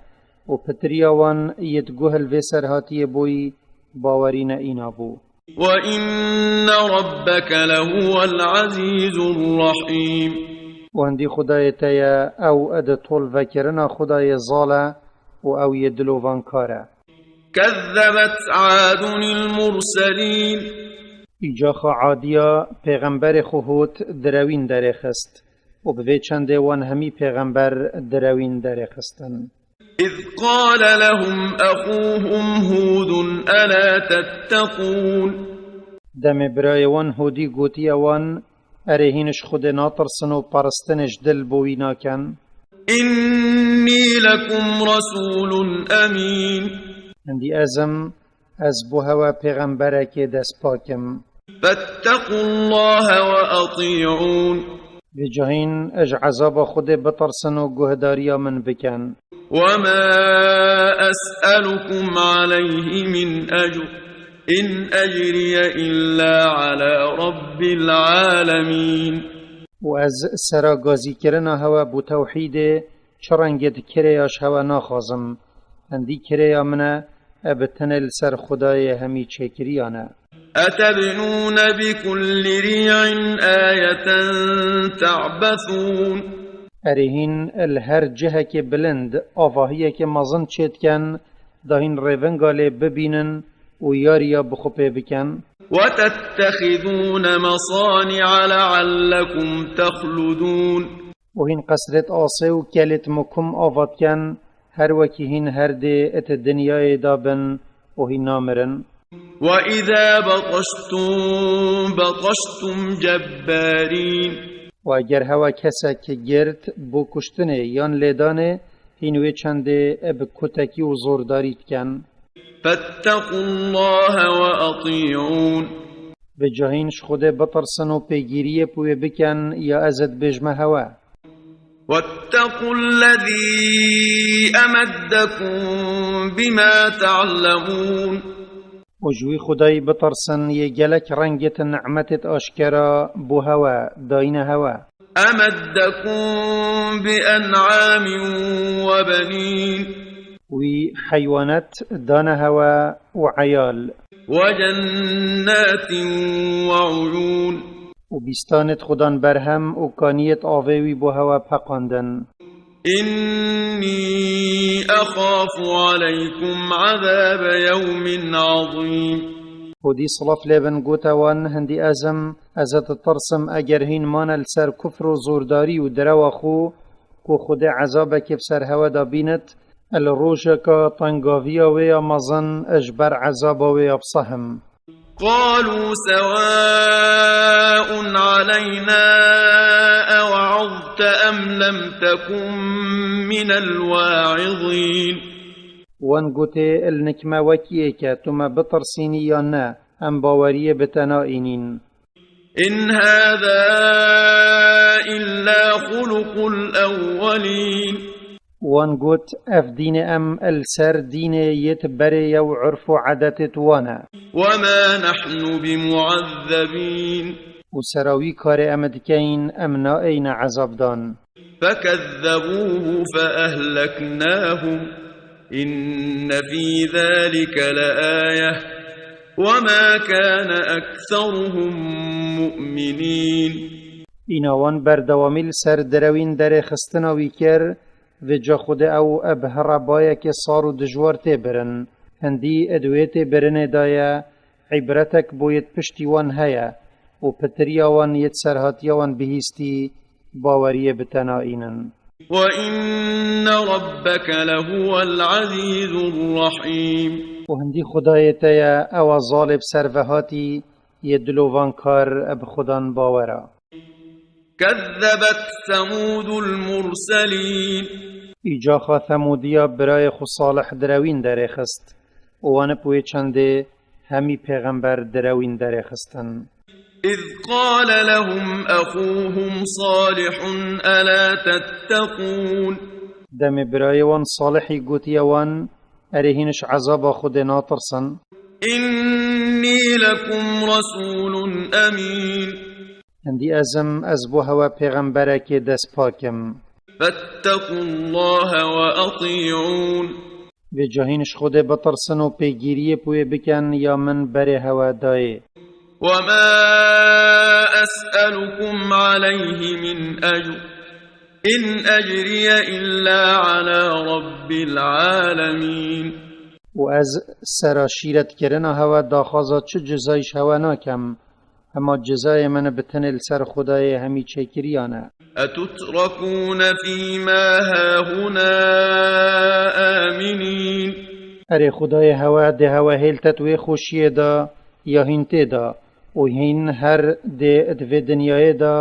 û pitiriya wan yêt guh li vê serhatiyê boyî bawerî neîna bû. وإن ربك لهو العزيز الرحيم. Û hindî Xwedayê te ye, ew di tolvekirina Xwedayê zal e û ew yê dilovankar e. كذبت عاد المرسلين. Îcaxa Adiya pêxemberê xwe Hûd direwîn derêxist û bi vê çendê wan hemî pêxember direwîn derêxistin. إذ قال لهم أخوهم هود ألا تتقون. Demê birayê wan Hûdî gotiye wan, erê hîn ji Xwedê natirsin û paristinê ji dil bo wî naken. إني لكم رسول أمين. Hindî ez im, ez bo hewe pêxemberekê destpak im. فاتقوا الله وأطيعون. Vêca hîn ji ezaba Xwedê bitirsin û guhdariya min bikin. وما أسألكم عليه من أجر، إن أجري إلا على رب العالمين. Û ez sera gazîkirina hewe bo tewhîdê çi rengê di kirêya ji hewe naxwazim. Hindî kirêya min e, e bi tenê li ser Xwedayê hemî çêkiriyan e. أتبنون بكل ريع آية تعبثون. Erê hîn li her cihekê bilind avahiyekê mezin çêdikin, da hîn rêvinga lê bibînin û yariya bi xwe pê bikin. وتتخذون مصانع لعلكم تخلدون. Û hîn qesrêt asê û kelêt mukum ava dikin, her wekî hîn her dê it dinyayê da bin û hîn namirin. وإذا بطشتم بطشتم جبارين. Û eger hewe kesek girt bo kuştinê yan lêdanê, hîn wê çendê bi kutekî û zordarî dikin. فاتقوا الله وأطيعون. Vêca hîn ji Xwedê bitirsin û pêgîriyê bi wê bikin ya ez ê dibêjme hewe. واتقوا الذي أمدكم بما تعلمون. Û ji wî Xwedayî bitirsin yê gelek rengêt nimetêt aşkera bo hewe, dayîne hewe. أمدكم بأنعام وبنين. Wî heywanet dane hewe û eyal. وجنات وعيون. Û bîstanêt xwe dan berhem û kaniyêt avê wî bo hewe peqandin. إني أخاف عليكم عذاب يوم عظيم. Hûdî silav lê bin gote wan, hindî ez im, ez ê ditirsim eger hîn mane li ser kufr û zordarî û direwa xwe, ku Xwedê ezabekê bi ser hewe de bînit, li rojeka tengaviya wê ya mezin ji ber ezaba wê ya bi sehm. قالوا سواء علينا أوعظت أم لم تكن من الواعظين. Wan gotê, li nik me wekî yek e, tu me bitirsînî yan ne, em baweriyê bi te naînîn. إن هذا إلا خلق الأولين. Wan got, ev dînê em li ser dînê yêt berê ye û urf û edetêt wan e. وما نحن بمعذبين. Û sera wî karê em dikeyin, em naeyne ezabdan. فكذبوه فأهلكناهم. إن في ذلك لآية. وما كان أكثرهم مؤمنين. Îna wan berdewamî li ser direwîn derêxistina wî kir, vêca Xwedê ew bi hira bayekê sar û dijwar tê birin. Hindî di wê tê birinê de ye, îbretek bo yêt piştî wan heye û pitiriya wan yêt serhatiya wan bihîstî, baweriyê bi te naînin. وإن ربك لهو العزيز الرحيم. Û hindî Xwedayê te ye, ew e zalê bi servehatî, yê dilovankar bi Xwedan bawer e. كذبت ثمود المرسلين. Îcaxa Themûdiya birayê xwe Salih direwîn derêxist û wan bi wê çendê hemî pêxember direwîn derêxistin. إذ قال لهم أخوهم صالح ألا تتقون. Demê birayê wan Salihî gotiye wan, erê hîn ji ezaba Xwedê natirsin. إني لكم رسول أمين. Hindî ez im, ez bo hewe pêxemberekê destpak im. فاتقوا الله وأطيعون. Vêca hîn ji Xwedê bitirsin û pêgîriyê bi wê bikin ya min berê hewe dayê. وما أسألكم عليه من أجر، إن أجري إلا على رب العالمين. Û ez sera şîretkirina hewe daxwaza çi cizayî ji hewe nakem, hema cizayê min bi tenê li ser Xwedayê hemî çêkiriyan e. أتتركون فيما هاهنا آمنين. Erê Xwedayê hewe dê hewe hêlte di wê xweşiyê de ya hîn tê de û hîn her dê di vê dinyayê de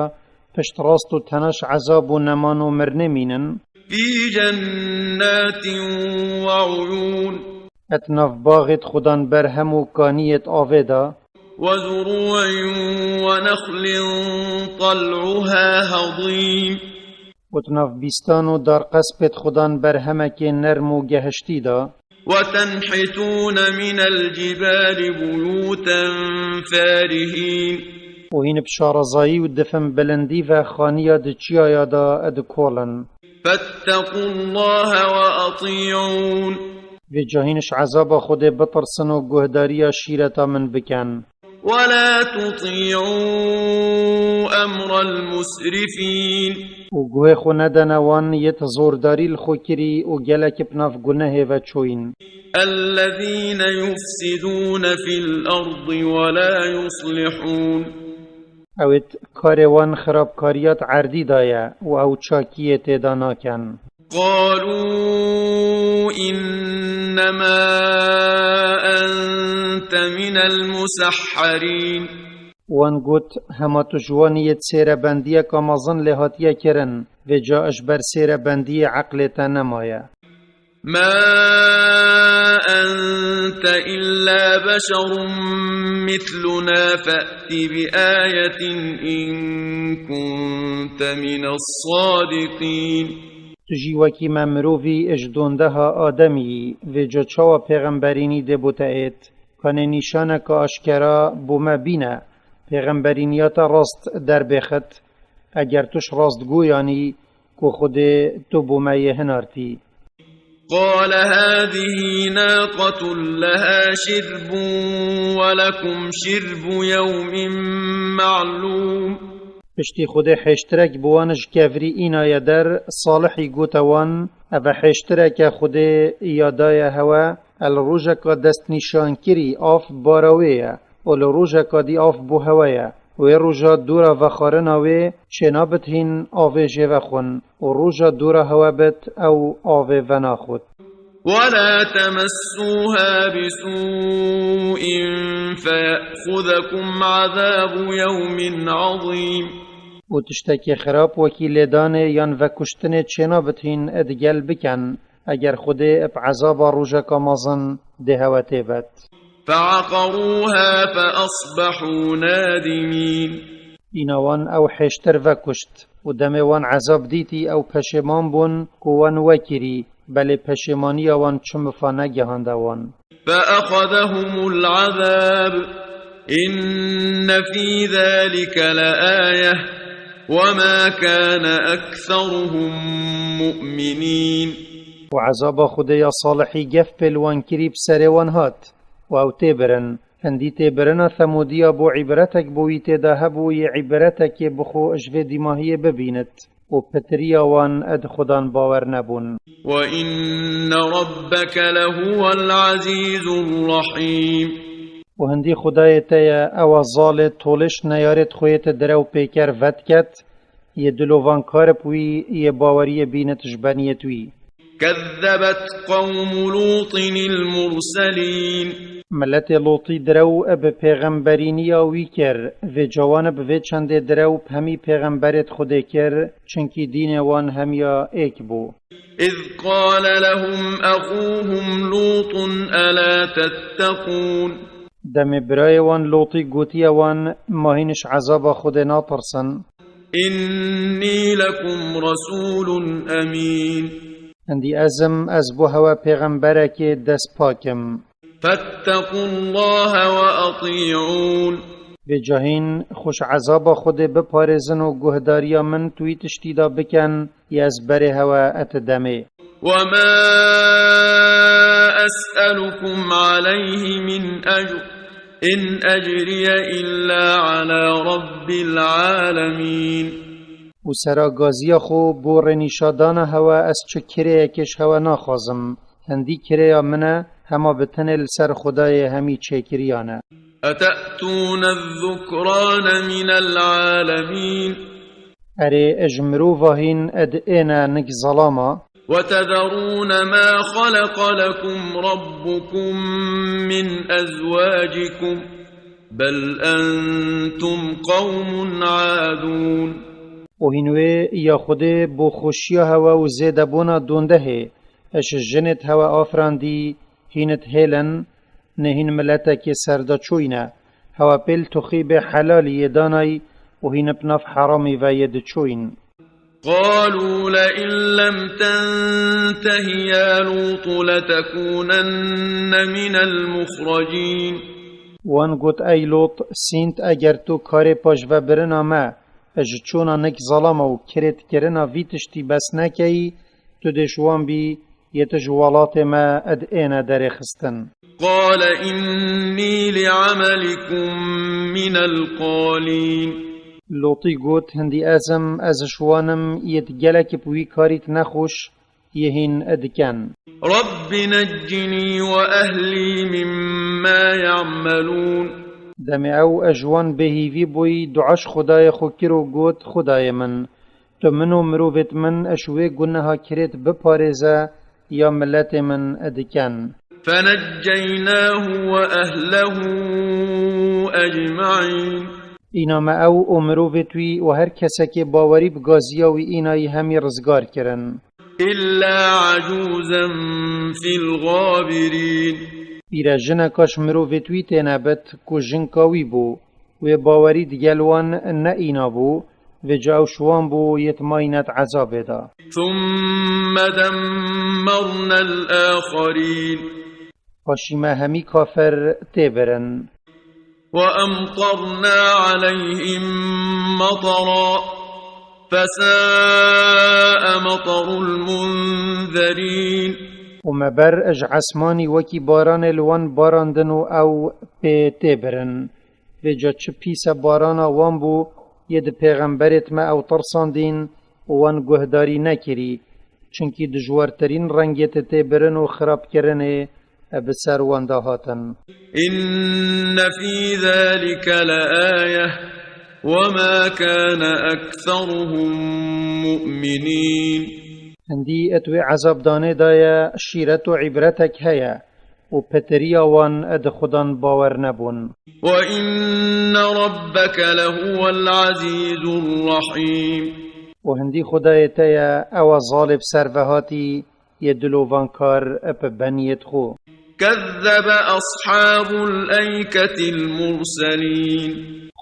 piştrast û tenaş ezab û neman û mirinê mînin. في جنات وعيون. Et nav baxêt xudan berhem û kaniyêt avê da. وزروع ونخل طلعها هضيم. Û di nav bîstan û darqespêt xudan berhemekê nerm û gehiştî da. وتنحتون من الجبال بيوتا فارهين. Û hîn bi şarazayî û difin bilindî ve xaniya di çiyaya da dikolin. فاتقوا الله وأطيعون. Vê cahîn ji ezaba Xwedê bitirsin û guhdariya şîreta min bikin. ولا تطيعوا أمر المسرفين. Û guhê xwe nedene wan yêt zordarî li xwe kirî û gelek bi nav gunehê ve çoyîn. الذين يفسدون في الأرض ولا يصلحون. Ew êt karê wan xirabkariya di erdî de ye û ew çakiyê tê de nakin. قالوا إنما أنت من المسحرين. Wan got, hema tu ji wan yê sêrebendiyeka mezin lê hatiye kirin, vêca ji ber sêrebendiyê eqlê te nemaye. ما أنت إلا بشر مثلنا فأت بآية إن كنت من الصادقين. Tu jî wekî me mirovî ji dondeha Ademî yî, vêca çawa pêxemberînî dê bo te êt? Kanê nîşaneke aşkera bo me bîne, pêxemberîniya te rast derbêxit, eger tu ji rastgoyan î ku Xwedê tu bo me yê hinartî. قال هذه ناقة لها شرب ولكم شرب يوم معلوم. Piştî Xwedê hêştirek bi wan ji kevirî înaye der, Salihî gote wan, Ev e hêştireke Xwedê ya daye hewe, e li rojeka destnîşankirî av bara wê ye û li rojeka dî av bo hewe ye. Wê roja dora vexwarina wê çênabit hîn avê jê vexwin û roja dora hewe bit ew avê venaxwit. ولا تمسوها بسوء فيأخذكم عذاب يوم عظيم. Û tiştekê xirab wekî lêdanê yan vekuştinê çênabit hîn digel bikin, eger Xwedê bi ezaba rojeka mezin dê hewe tê bet. فعقروها فأصبحوا نادمين. Îna wan ew hêştir vekuşt û demê wan ezab dîtî ew peşêman bûn ku wan wekirî, belê peşêmaniya wan çi mifa negehande wan. فأخذهم العذاب إن في ذلك لآية وما كان أكثرهم مؤمنين. Û ezaba Xwedê ya Salihî gef pê li wan kirî bi serê wan hat û ew tê birin. Hindî têbirina Semûdiya bû îbretek bo wî tê de hebû, yê îbretekê bi xwe ji vê dîmahiyê bibînit û pitiriya wan di Xudan bawer nebûn. وإن ربك لهو العزيز الرحيم. Û hindî Xwedayê te ye, ew e zalê tolêş neyarêt xwe yê te direw pêker vediket, yê dilovankar bi wî, yê baweriyê bînit ji beniyêt wî. كذبت قوم لوط المرسلين. Miletê Lotî direw bi pêxemberîniya wî kir, vê cawan bi vê çendê direw bi hemî pêxemberêt Xwedê kir, çunkî dînê wan hemiya êk bû. إذ قال لهم أخوهم لوط ألا تتقون. Demê birayê wan Lotî gotiye wan, Ma hîn ji ezaba Xwedê natirsin? إني لكم رسول أمين. Hindî ez im, ez bo hewe pêxemberekê destpak im. فاتقوا الله وأطيعون. Vê cahîn xwe ji ezaba Xwedê biparêzin û guhdariya min tu wî tiştî de bikin, yê ez berê hewe et demê. وما أسألكم عليه من أجر إن أجري إلا على رب العالمين. Û sera gaziya xwe bo rênîşadana hewe ez çi kirêyekê ji hewe naxwazim. Hindî kirêya min e, hema bi tenê li ser Xwedayê hemî çêkiriyan e. أتأتون الذكران من العالمين. Erê, ji mirova hîn ed êne nik zelama. وتذرون ما خلق لكم ربكم من أزواجكم بل أنتم قوم عادون. Û hîn wê ya Xwedê bo xweşiya hewe û zêdebûna dondehê, ji jinêt hewe afirandî, hînit hêlin, ne hîn miletekê serdaçoyî ne, hewe pê li tuxîbê helalî yê danay û hîn bi nav heramî ve yê diçoyîn. قالوا لئن لم تنته يا لوط لتكونن من المخرجين. Wan got, ey Lot, sînt eger tu karê paşvebirina me ji çûna nik zalama û kirêtkirina vî tiştî bes nekeyî, tu dê ji wan bî, yê tu ji welatê me ed êne derêxistin. قال إني لعملكم من القالين. Lotî got, hindî ez im, ez ji wan im, yê di gelek bi wî karît nexweş, yê hîn diken. رب نجني وأهلي مما يعملون. Demê ew ji wan bêhîvî bûyî, dua ji Xwedayê xwe kir û got, Xwedayê min, tu min û mirovêt min ji wê guneha kirêt biparêze ya miletê min diken. فنجيناه وأهله أجمعين. Îna me ew û mirovêt wî û her kesekê bawerî bi gaziya wî înayî hemî rizgar kirin. إلا عجوزا في الغابرين. Pîrejineka ji mirovêt wî têne bit ku jinka wî bû, wê bawerî digel wan neîna bû, vêca ew ji wan bû yê di mayîne di ezabê de. ثم دمرنا الآخرين. Paşî me hemî kafir têbirin. وأمطرنا عليهم مطرا فساء مطر المنذرين. Û me ber ji esmanî wekî baranê li wan barandin û ew pê têbirin. Vêca çi pîs e barana wan bû, yê di pêxemberêt me ew tirsandîn û wan guhdarî nekirî, çunkî dijwartirîn rengê têbirin û xirabkirinê bi ser wan de hatin. إن في ذلك لآية وما كان أكثرهم مؤمنين. Hindî di wê ezabdanê de ye şîret û îbretek heye û pitiriya wan di Xudan bawer nebûn. وإن ربك لهو العزيز الرحيم. Û hindî Xwedayê te ye, ew e zalê bi servehatî, yê dilovankar bi beniyêt xwe. كذب أصحاب الأيكة المرسلين.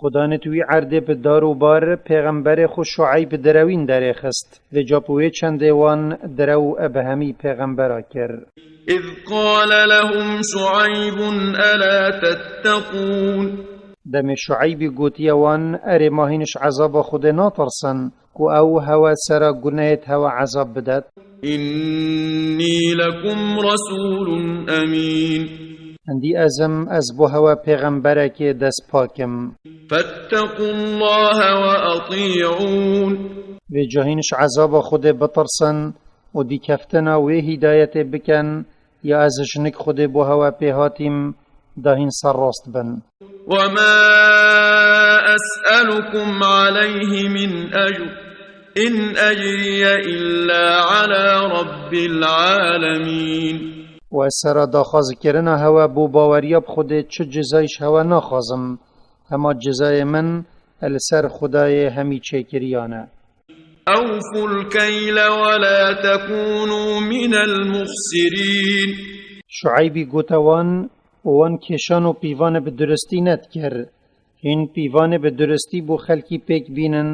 Xudanê di wî erdê bi dar û bar pêxemberê xwe Şueyb direwîn derêxist. Vêca bi wê çendê wan direw bi hemî pêxembera kir. إذ قال لهم شعيب ألا تتقون. Demê Şueybî gotiye wan, erê ma hîn ji ezaba Xwedê natirsin, ku ew hewe sera gunehêt hewe ezab bidet? إني لكم رسول أمين. Hindî ez im, ez bo hewe pêxemberekê destpak im. فاتقوا الله وأطيعون. Vêca hîn ji ezaba Xwedê bitirsin û dîkeftina wê hîdayetê bikin, ya ez ji nik Xwedê bo hewe pê hatîm, da hîn serrast bin. وما أسألكم عليه من أجر إن أجري إلا على رب العالمين. Û ez sera daxwazkirina hewe bo baweriya bi Xwedê çi cizayî ji hewe naxwazim, hema cizayê min li ser Xwedayê hemî çêkiriyan e. أوفوا الكيل ولا تكونوا من المخسرين. Şueybî gote wan, û wan kêşan û pîvanê bi duristî nedikir. Hîn pîvanê bi duristî bo xelkî pêk bînin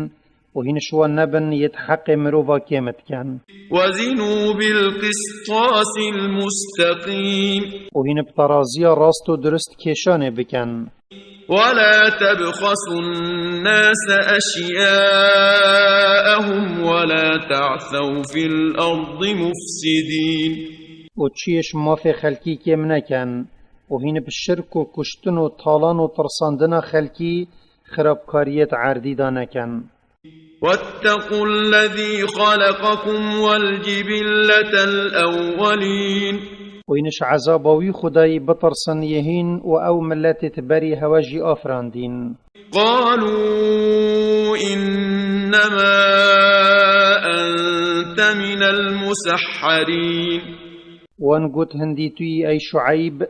û hîn ji wan nebin yê di heqê mirova kêm dikin. وزنوا بالقسطاس المستقيم. Û hîn bi teraziya rast û durist kêşanê bikin. ولا تبخسوا الناس أشياءهم ولا تعثوا في الأرض مفسدين. Û çiyê ji mafê xelkî kêm nekin, û hîn bi şirk û kuştin û talan û tirsandina xelkî xirabkariyê di erdî de nekin. واتقوا الذي خلقكم والجبلة الأولين. Û hîn ji ezaba wî Xwedayî bitirsin yê hîn û ew miletê di berî hewe jî afirandîn. قالوا إنما أنت من المسحرين. Wan got, hindî tu yî ey Şueyb,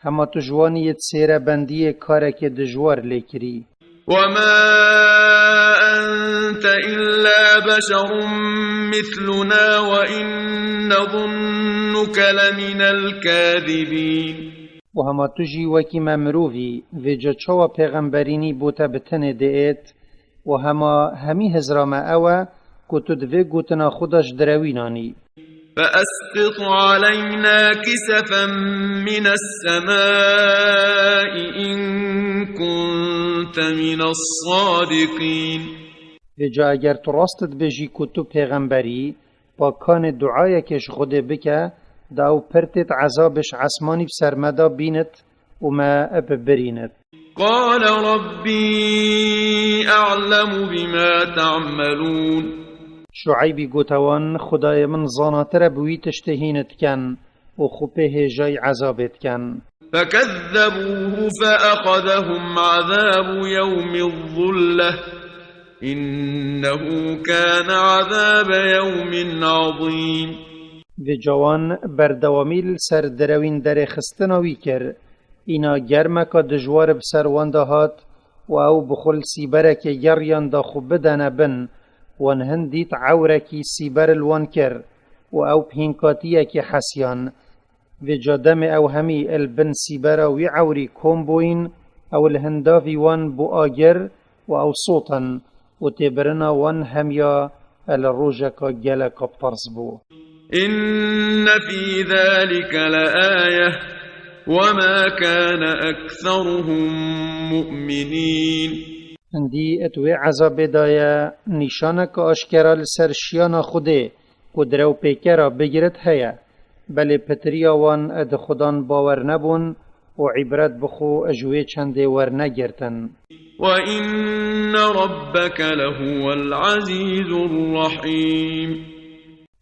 hema tu ji wan yê di sêrebendiyê karekê dijwar lê kirî. وما أنت أنت إلا بشر مثلنا وإن نظنك لمن الكاذبين. û hema tu jî wekî me mirov î, vêca çawa pêxemberînî bo te bi tenê diêt? Û hema hemî hizra me ew e ku tu di vê gotina xwe de ji direwînan î. فأسقط علينا كسفا من السماء إن كنت من الصادقين. Vêca eger tu rast dibêjî ku tu pêxember î, pa kanê duayekê ji Xwedê bike, da ew pirtêt ezabê ji esmanî bi ser me de bînit û me bibirînit. قال ربي أعلم بما تعملون. Şueybî gote wan, Xwedayê min zanatir e bi wî tiştê hîn diken û xwe pê hêjayî ezabê diken. فكذبوه فأخذهم عذاب يوم الظلة إنه كان عذاب يوم عظيم. Vêca wan berdewamî li ser direwîn derêxistina wî kir. Îna germeka dijwar bi ser wan de hat û ew bi xwe li sîberekê geriyan da xwe bidene bin. Wan hin dît ewrekî sîber li wan kir û ew bi hînkatiyekê hesiyan. Vêca demê ew hemî li bin sîbera wî ewrî kom bûyîn, ew li hindavî wan bû agir û ew sotin û têbirina wan hemiya li rojeka geleka bi tirs bû. إن في ذلك لآية وما كان أكثرهم مؤمنين. Hindî di wê ezabê de ye nîşaneke aşkera li ser şiyana Xwedê ku direwpêkera bigirit heye. Belê pitiriya wan di Xudan bawer nebûn û îbret bi xwe ji wê çendê wernegirtin. وإن ربك لهو العزيز الرحيم.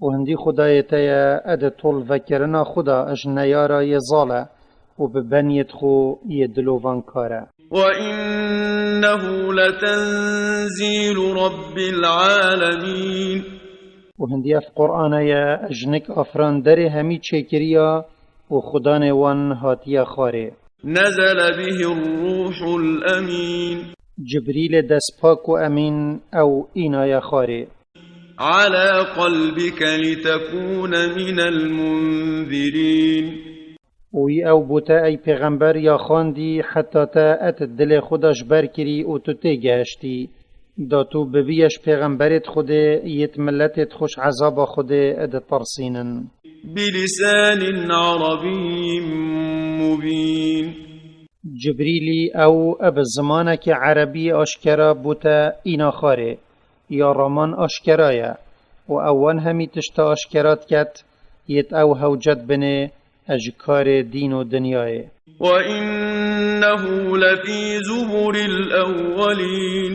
Û hindî Xwedayê te ye di tolvekirina xwe de ji neyara yê zal e û bi beniyêt xwe yê dilovankar e. وإنه لتنزيل رب العالمين. Û hindî ev Qur'ane ye ji nik afiranderê hemî çêkiriya û Xudanê wan hatiye xwarê. نزل به الروح الأمين. Cibrîlê destpak û emîn ew înaye xwarê. على قلبك لتكون من المنذرين. Û wî ew bo te ey pêxember ya xwendî heta te et dilê xwe de ji ber kirî û tu têgehiştî. Da tu bibîye ji pêxemberêt Xwedê yêt miletêt xwe ji ezaba Xwedê ditirsînin. بلسان عربي مبين. Cibrîlî ew bi zimanekî erebî aşkera bo te îna xwarê, ya raman aşkera ye û ew wan hemî tişta aşkera diket yêt ew hewcet binê ji karê dîn û dinyayê. وإنه لفي زبر الأولين.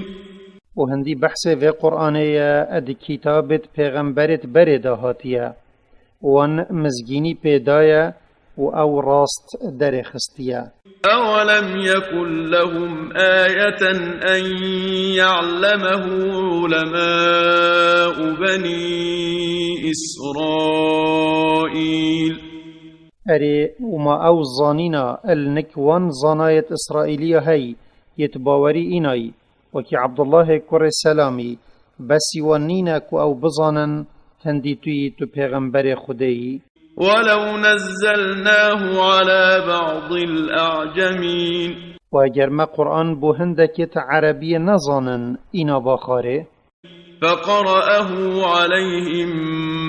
Û hindî behsê vê Qur'anê ye di kitabêt pêxemberêt berê de hatiye. Wan mizgînî pê daye û ew rast derêxistiye. أولم يكن لهم آية أن يعلمه علماء بني إسرائيل. Erê, û ma ew zanîna li nik wan zanayêt Îsraîliya hey, yêt bawerî înayî, wekî Ebdullahê kurê Selamî, besî wan nîne ku ew bizanin hindî tu yî tu pêxemberê Xwedê yî? ولو نزلناه على بعض الأعجمين. Û eger me Qur'an bo hindekêt erebiyê nezanin îna ba xwarê? فقرأه عليهم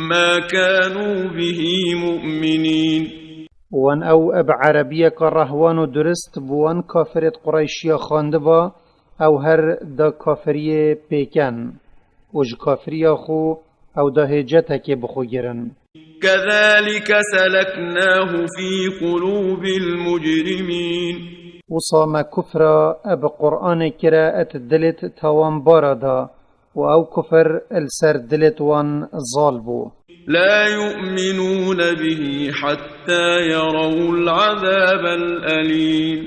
ما كانوا به مؤمنين. Wan ew bi erebiyeka rehwan û durist bi wan kafirêt Qureyşiya xwendiba, ew her da kafiriyê pêken û ji kafiriya xwe ew da hêcetekê bi xwe girin. كذلك سلكناه في قلوب المجرمين. Wisa me kufra bi Qur'anê kire et dilêt tawanbara da û ew kufir li ser dilêt wan zal bû. لا يؤمنون به حتى يروا العذاب الأليم.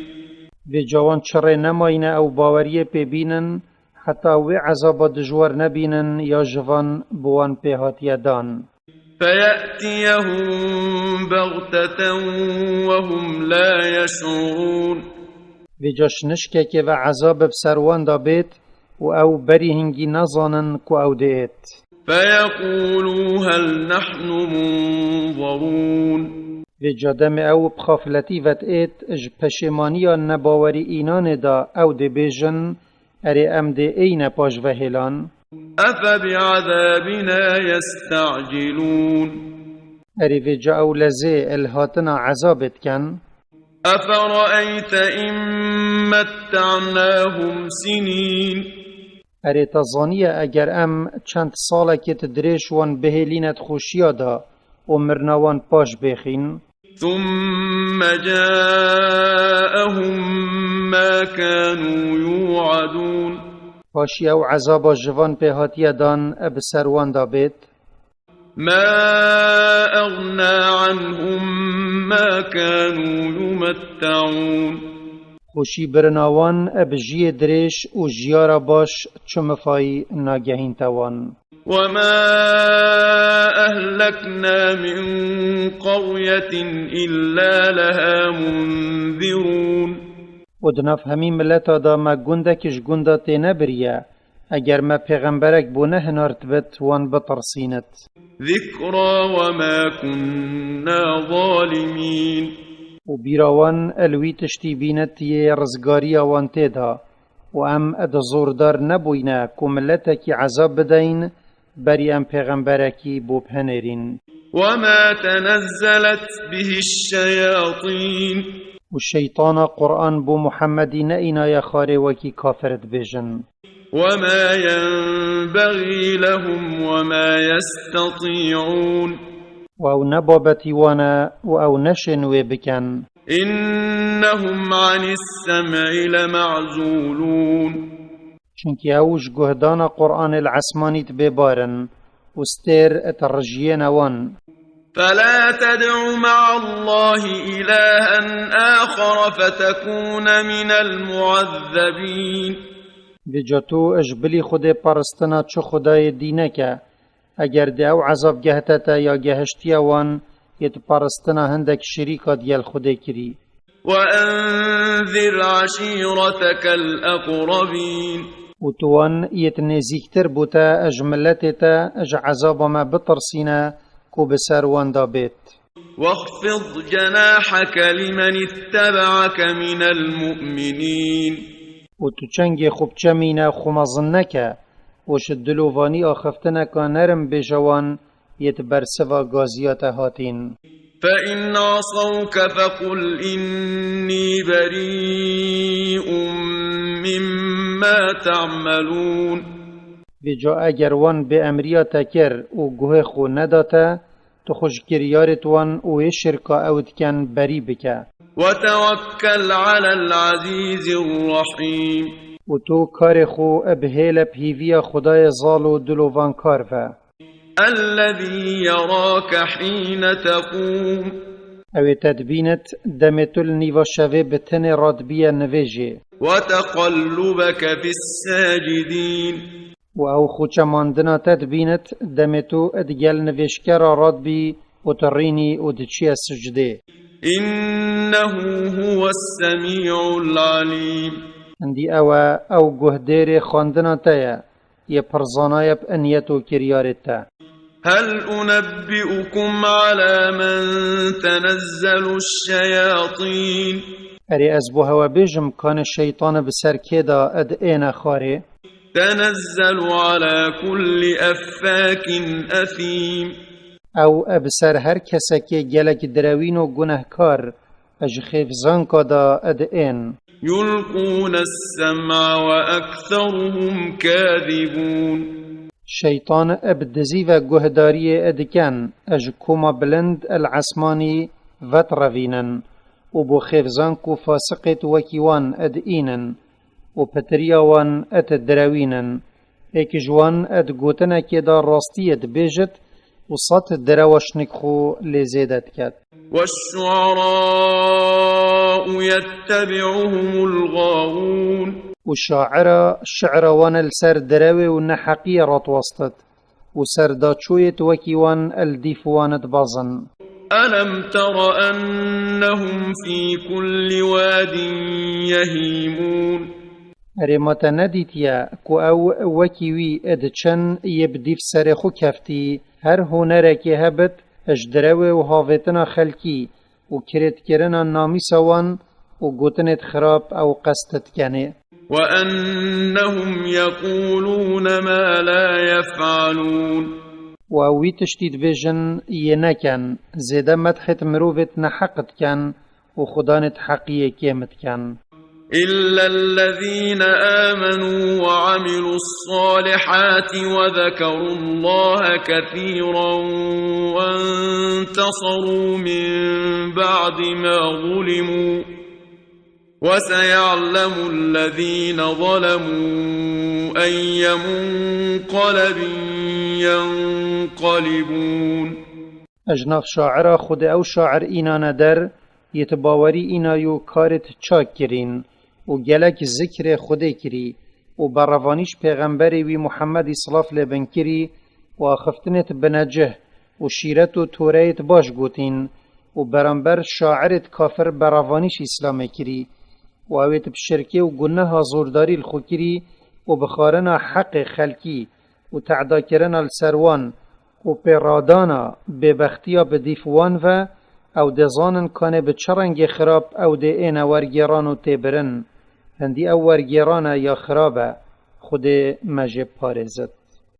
Vêca wan çirê nemayîne ew baweriyê pê bînin, heta wê ezaba dijwar nebînin ya ji van bi wan pê hatiye dan. فيأتيهم بغتة وهم لا يشعرون. Vêca şinişkekê ve ezab bi ser wan de bêt, û ew berî hingî nazanin ku ew diêt. فيقولوا هل نحن منظرون. Vêca demê ew bi xafiletî ve diêt, ji peşêmaniya nebawerî înanê de ew dê bêjin, erê em dê êyne paşvehêlan. أفبعذابنا يستعجلون. Erê vêca ew lezê li hatina ezabê dikin. أفرأيت إن متعناهم سنين. Erê te zaniye eger em çend salekê di dirêj wan bihêlîne di xweşiya de û mirina wan paş bêxîn. ثم جاءهم ما كانوا يوعدون. Paşî ew ezaba ji van pê hatiye dan bi ser wan de bêt. ما أغنى عنهم ما كانوا يمتعون. Xweşî birina wan bi jiyê dirêj û jiyara baş çi mifayî nagehînte wan. وما أهلكنا من قرية إلا لها منذرون. Û di nav hemî mileta de me gundek ji gunda tê nebiriye, eger me pêxemberek bo nehinartibit wan bitirsînit. ذكرى وما كنا ظالمين. Û bîra wan li wî tiştî bînit yê rizgariya wan tê de, û em di zordar nebûyne ku miletekî ezab bideyn, berî em pêxemberekî bo bihinêrîn. وما تنزلت به الشياطين. Û şeytana Quran bo Muhemmedî neînaye xarê wekî kafir dibêjin. وما ينبغي لهم وما يستطيعون. Û ew ne babetî wan e û ew neşên wê bikin. إنهم عن السمع لمعزولون. Çimkî ew ji guhdana Quranê li esmanî dibêbarin û stêr dirijiyêne wan. فلا تدع مع الله إلها آخر فتكون من المعذبين. Vêca tu ji bilî Xwedê paristina çi xwedayê dî neke, eger dê ew ezab gehte te ya gehiştiye wan yê tu paristina hindek şirîka digel Xwedê kirî. وأنذر عشيرتك الأقربين. Û tu wan yê nêzîktir bo te ji miletê te ji ezaba me bitirsîne ku bi ser wan de bêt. واخفض جناحك لمن اتبعك من المؤمنين. Û tu çengê xwe biçemîne, xwe mezin neke, û ji dilovanî axiftineka nerm bêje wan yê di bersiva gaziya te hatîn. فإن عصوك فقل إني بريء مما تعملون. Vêca eger wan bêemriya te kir û guhê xwe neda te, tu xwe ji kiryarêt wan û ê şirka ew dikin berî bike. وتوكل على العزيز الرحيم. Û tu karê xwe bihêle bi hêviya Xwedayê zal û dilovankar ve. الذي يراك حين تقوم. Ew ê te dibînit, demê tu li nîva şevê bi tenê radibiye nivêjê. وتقلبك في الساجدين. Û ew xwe çemandina te dibînit, demê tu digel nivêjkera radibî û tu rînî û diçiye sicdê. إنه هو السميع العليم. Hindî ew e, ew guhdêrê xwendina te ye, yê pirzanaye bi niyet û kiryarê te. هل أنبئكم على من تنزل الشياطين. Erê ez bo hewe bêjim, kanê şeytanê bi ser kê de ed êne xarê? تنزل على كل أفاك أثيم. Ew e bi ser her kesekê gelek direwîn û gunehkar, ji xêfzanka de ed ên. يلقون السمع وأكثرهم كاذبون. Şeytan e bi dizî ve guhdariyê e diken, e ji koma bilind el esmanî vetrevînin û bo xêfzank û fasiqêt wekî wan e diînin û pitiriya wan e te direwînin. Êk ji wan e di gotinekê de rastiyê dibêjit û sed derewa şinik xwe lê zêde diket. والشعراء يتبعهم الغاوون. Û şaira şi'ra wan li ser derewê û neheqiyê ratwastit û serdaçoyêt wekî wan li dîf wan dibezin. ألم تر أنهم في كل واد يهيمون. Erê ma te nedîtiye ku ew wekî wî diçin yê bi dîv serê xwe keftî, her hunerekê hebit ji direwê û havêtina xelkî û kirêtkirina namîsa wan û gotinêt xirab ew qest dikenê. وأنهم يقولون ما لا يفعلون. Û ew wî tiştî dibêjin yê nekin, zêde medhêt mirovêt neheq dikin û xudanêt heqiyê kêm dikin. إلا الذين آمنوا وعملوا الصالحات وذكروا الله كثيرا وانتصروا من بعد ما ظلموا وسيعلم الذين ظلموا أي منقلب ينقلبون. Ji nav şaira Xwedê ew şair înane der, yê ti bawerî înayo karêt çak kirîn û gelek zikrê Xwedê kirî û berevanîş pêxemberê wî Muhemmedî silav lê bin kirî û axiftinêt binecih û şîret û toreyêt baş gotîn û beramber şairêt kafir berevanîş îslamê kirî û ewêt bi şirkê û guneha zordarî li xwe kirî û bi xwarina heqê xelkî û te'dakirina li ser wan û pêradana bêbextiya bi dîf wan ve, ew dê zanin kanê bi çi rengê xirab ew dê êne wergêran û têbirin. Hindî ew wergêran e ya xirab e. Xwedê me jê parêzit.